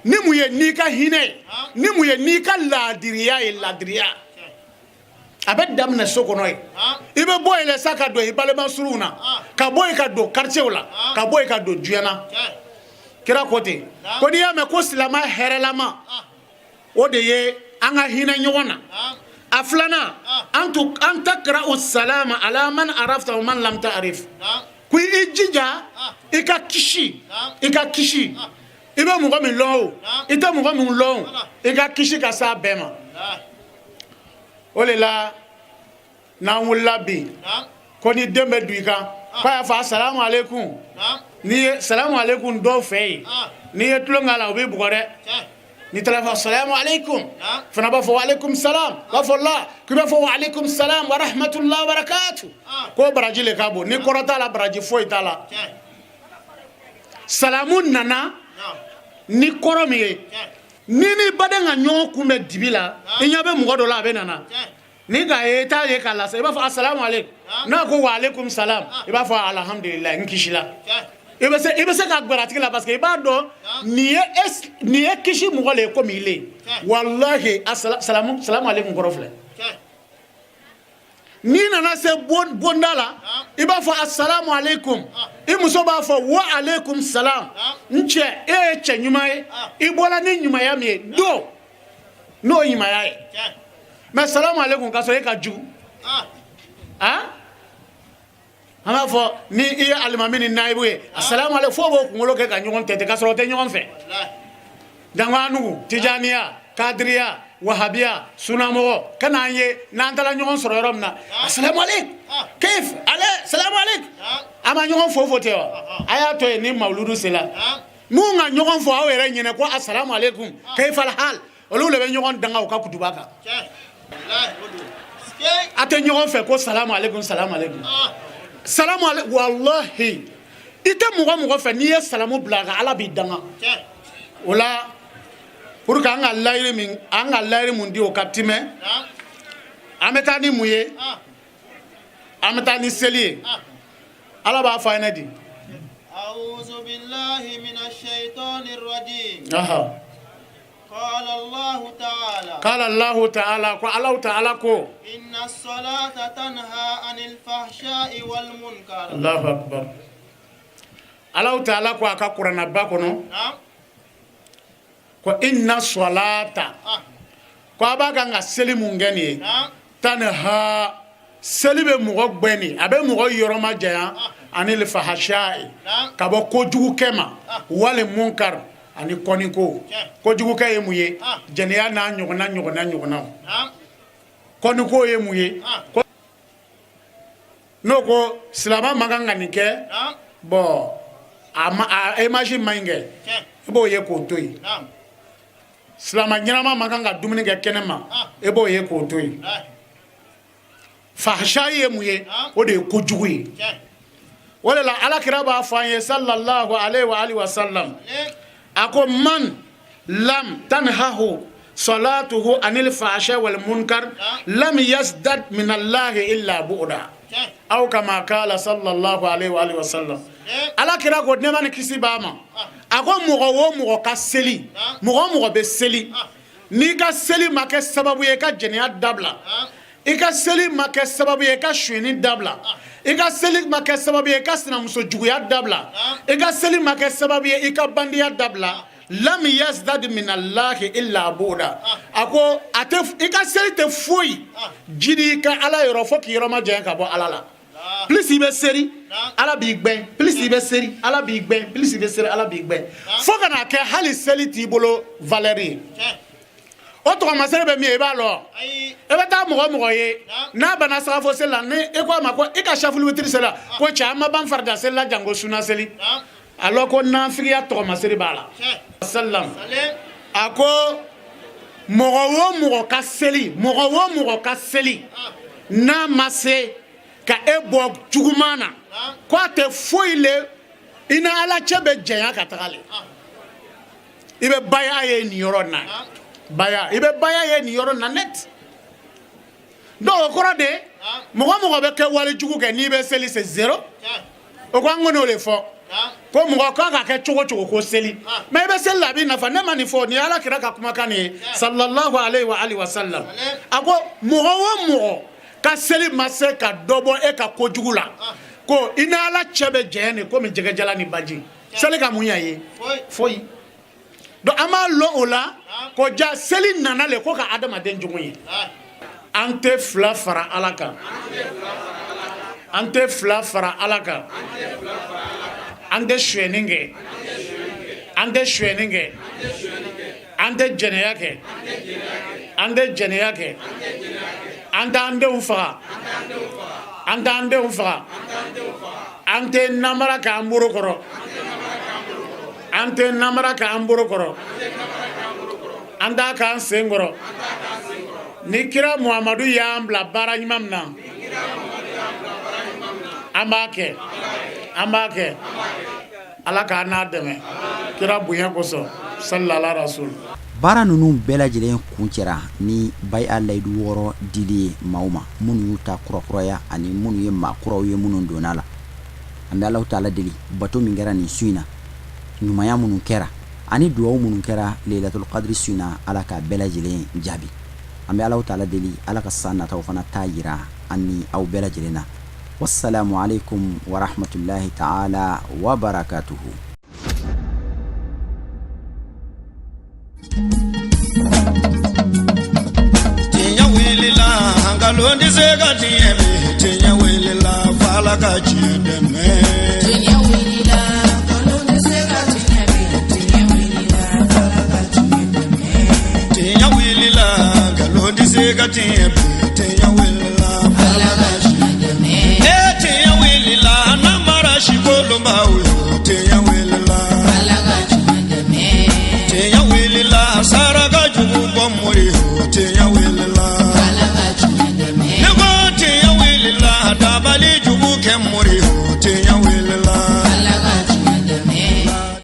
Ni mun ye? N'i ka hinɛ ye. Ni mun ye? N'i ka laadiriya ye. Laadiriya, a bɛ daminɛ so kɔnɔ yen. I bɛ bɔ yen sa ka don i balima suruw na, ka bɔ yen ka don quartier la, ka bɔ yen ka don diɲɛ na. Kira ko ten ko n'i y'a mɛn ko silamɛ hɛrɛlama, o de ye an ka hinɛ ɲɔgɔn na. A filanan, an takra'u salama ala man arafta wa man lam ta'rif, ko i jija i ka kisi, i ka kisi, i bɛ mɔgɔ min lɔn o, i tɛ mɔgɔ min lɔn o, i ka kisi ka s'a bɛɛ ma. O de la, n'an wulila bi ko ni den bɛ don i kan k'a y'a fɔ asalamu aleykum, n'i ye salamu aleykum dɔw fɛ yen, n'i ye tulon k'a la, u b'i bugɔ dɛ. N'i taara fɔ salamu aleykum, fana b'a fɔ wa aleykum salam, b'a fɔ la k'i b'a fɔ wa aleykum salam wa rahmatulah wa barakatu, k'o baraji le ka bon. Ni kɔrɔ t'a la, baraji foyi t'a la. Salamu nana ni kɔrɔ min ye, ni ni baden ka ɲɔgɔn kunbɛn dibi la, i ɲɛ bɛ mɔgɔ dɔ la, a bɛ nana ni k'a ye, i t'a ye k'a lase, i b'a fɔ asalamu aleykum. N'a ko wa aleykum salam, i b'a fɔ alhamdulilayi, n kisila. I bɛ se ka gbɛrɛ a tigi la, parce que i b'a dɔn nin ye kisi mɔgɔ le ye komi i le. Walahi, salamu salamu aleykum kɔrɔ filɛ. N'i nana se bonda la, i b'a fɔ asalamu aleykum, i muso b'a fɔ wa aleykum salam. N cɛ, e ye cɛ ɲuman ye, i bɔra ni ɲumanya min ye don, n'o ye ɲumanya ye. Mais salamu aleykum ka sɔrɔ e ka jugu, ah, an b'a fɔ ni i ye alimami ni nayibu ye, asalamu aleykum, fo b'o kunkolo kɛ ka ɲɔgɔn tɛntɛn ka sɔrɔ o tɛ ɲɔgɔn fɛ. Danganugu, Tijaniya, Kadiriya, Wahabiya, sunamɔgɔ, ka n'an ye n'an taara ɲɔgɔn sɔrɔ yɔrɔ min na, asalamu aleykum, kayif ale, salamu aleykum, an ma ɲɔgɔn fo fo ten wa? A y'a to yen. Ni mawuludu sera, mun ka ɲɔgɔn fɔ aw yɛrɛ ɲɛnɛ ko asalamu aleykum, kayif alhal, olu de bɛ ɲɔgɔn danga u ka kutuba kan. A tɛ ɲɔgɔn fɛ ko salamu aleykum, salamu aleykum, salamu aleykum. Walahi, i tɛ mɔgɔ mɔgɔ fɛ, n'i ye salamu bila a kan, Ala b'i danga o la. Pour que an ka layiru min, an ka layiru mun di, o ka timɛ, an bɛ taa ni mun ye? An bɛ taa ni seli ye. Ala b'a fɔ a ɲɛna di? أعوذ بالله من الشيطان الرجيم. قال الله تعالى. قال الله تعالى, ko Alahu ta'ala ko: إن الصلاة تنهى عن الفحشاء والمنكر. Allahu akbar. Alahu ta'ala ko a ka kuranaba kɔnɔ ko inna salata, ko a b'a kan ka seli mun kɛ nin ye, tanha, seli bɛ mɔgɔ gbɛn nin, a bɛ mɔgɔ yɔrɔ ma janya, anil fahasha'i, ka bɔ kojugukɛ ma, wali munkar, ani kɔniko. Kojugukɛ ye mun ye? Jɛnɛya n'a ɲɔgɔnna ɲɔgɔnna ɲɔgɔnnaw. Kɔniko ye mun ye? N'o ko silamɛ man kan ka nin kɛ, bɔn, a ma a image man ɲi kɛ, i b'o ye k'o to yen. Silamɛ ɲɛnama man kan ka dumuni kɛ kɛnɛ ma, i b'o ye k'o to yen. Fahasha ye mun ye? O de ye kojugu ye. O de la Alakira b'a fɔ an ye, sallallahu alaihi wa alihi wa sallam, a ko man lam tanhahu salatuhu anil fahsha wal munkar lam yazdad min Allahi illa bu'da, aw kama kala sallallahu alaihi wa alihi wa sallam. Alakira ko, nɛɛma ni kisi b'a ma, a ko mɔgɔ o mɔgɔ ka seli, mɔgɔ o mɔgɔ bɛ seli, n'i ka seli ma kɛ sababu ye i ka jɛnɛya dabila, i ka seli ma kɛ sababu ye i ka sonyɛni dabila, i ka seli ma kɛ sababu ye i ka sinamuso juguya dabila, i ka seli ma kɛ sababu ye i ka bandiya dabila, lam yazdad min Allahi illa bu'da, a ko a tɛ, i ka seli tɛ foyi jidi i ka Ala yɔrɔ fo k'i yɔrɔ ma janya ka bɔ Ala la. Plus i bɛ seri, Ala b'i gbɛn. Plus i bɛ seri, Ala b'i gbɛn. Plus i bɛ seri, Ala b'i gbɛn, fo ka n'a kɛ hali seli t'i bolo valeur ye. O tɔgɔmasere bɛ min ye, i b'a lɔn. I bɛ taa mɔgɔ mɔgɔ ye n'a banna sagafo seli la, ni i ko a ma ko i ka safuli witiri seli la, ko cɛ, an ma ban farida seli la, janko suna seli. A lɔn ko nafigiya tɔgɔmasere b'a la. Salam, a ko mɔgɔ o mɔgɔ ka seli, mɔgɔ o mɔgɔ ka seli n'a ma se ka e bɔ juguman na, ko a tɛ foyi le, i ni Ala cɛ bɛ janya ka taga le. I bɛ baya ye nin yɔrɔ na, baya, i bɛ baya ye nin yɔrɔ na net. Donc o kɔrɔ de, mɔgɔ mɔgɔ bɛ kɛ wale jugu kɛ, n'i bɛ seli, c'est zéro. O ko an kɔni de fɔ ko mɔgɔ kan ka kɛ cogo cogo ko seli, mais i bɛ seli la, a b'i nafa. Ne ma nin fɔ, nin ye Ala kira ka kumakan nin ye, sallallahu alaihi wa alihi wa sallam. A ko mɔgɔ o mɔgɔ ka seli ma se ka dɔ bɔ e ka kojugu la, ko i ni Ala cɛ bɛ janya nin komi jɛgɛjala ni baji. Seli ka mun ɲɛ ye? Foyi. Donc an b'a lɔn o la ko ja seli nana le ko ka adamaden jogo ye. An tɛ fila fara Ala kan, an tɛ fila fara Ala kan. An tɛ sonyɛni kɛ, an tɛ sonyɛni kɛ. An tɛ jɛnɛya kɛ, an tɛ jɛnɛya kɛ. An t'an denw faga, an t'an denw faga. An tɛ namara k'an bolo kɔrɔ, an tɛ namara k'an bolo kɔrɔ. An t'a k'an sen kɔrɔ. Ni kira Muhamadu y'an bila baara ɲuman min na, an b'a kɛ, an b'a kɛ. Ala k'an n'a dɛmɛ kira bonya kosɔn, salala rasul. Baara ninnu bɛɛ lajɛlen kuncɛra ni baya layidu 6 dili ye maaw ma minnu y'u ta kurakuraya ani minnu ye maa kuraw ye minnu donna la. An bɛ Alahu taala deli, bato min kɛra nin su in na, ɲumanya minnu kɛra ani dugawu minnu kɛra Leyilatul kadiri su in na, Ala k'a bɛɛ lajɛlen jaabi. An bɛ Alahu taala deli, Ala ka san nataw fana ta jira an ni aw bɛɛ lajɛlen na. Wassalamu alaikum warahmatullahi taala wabarakatuhu. Tiɲɛ wulila, nkalon tɛ se ka tiɲɛ bi. Tiɲɛ wulila, f'Ala ka tiɲɛ dɛmɛ. Tiɲɛ wulila, nkalon tɛ se ka tiɲɛ bi. Tiɲɛ wulila, f'Ala ka tiɲɛ dɛmɛ. Tiɲɛ wulila, nkalon tɛ se ka tiɲɛ bi. Tiɲɛ wulila, f'Ala ka tiɲɛ dɛmɛ. E tiɲɛ wulila, namara si kolonbaw ye.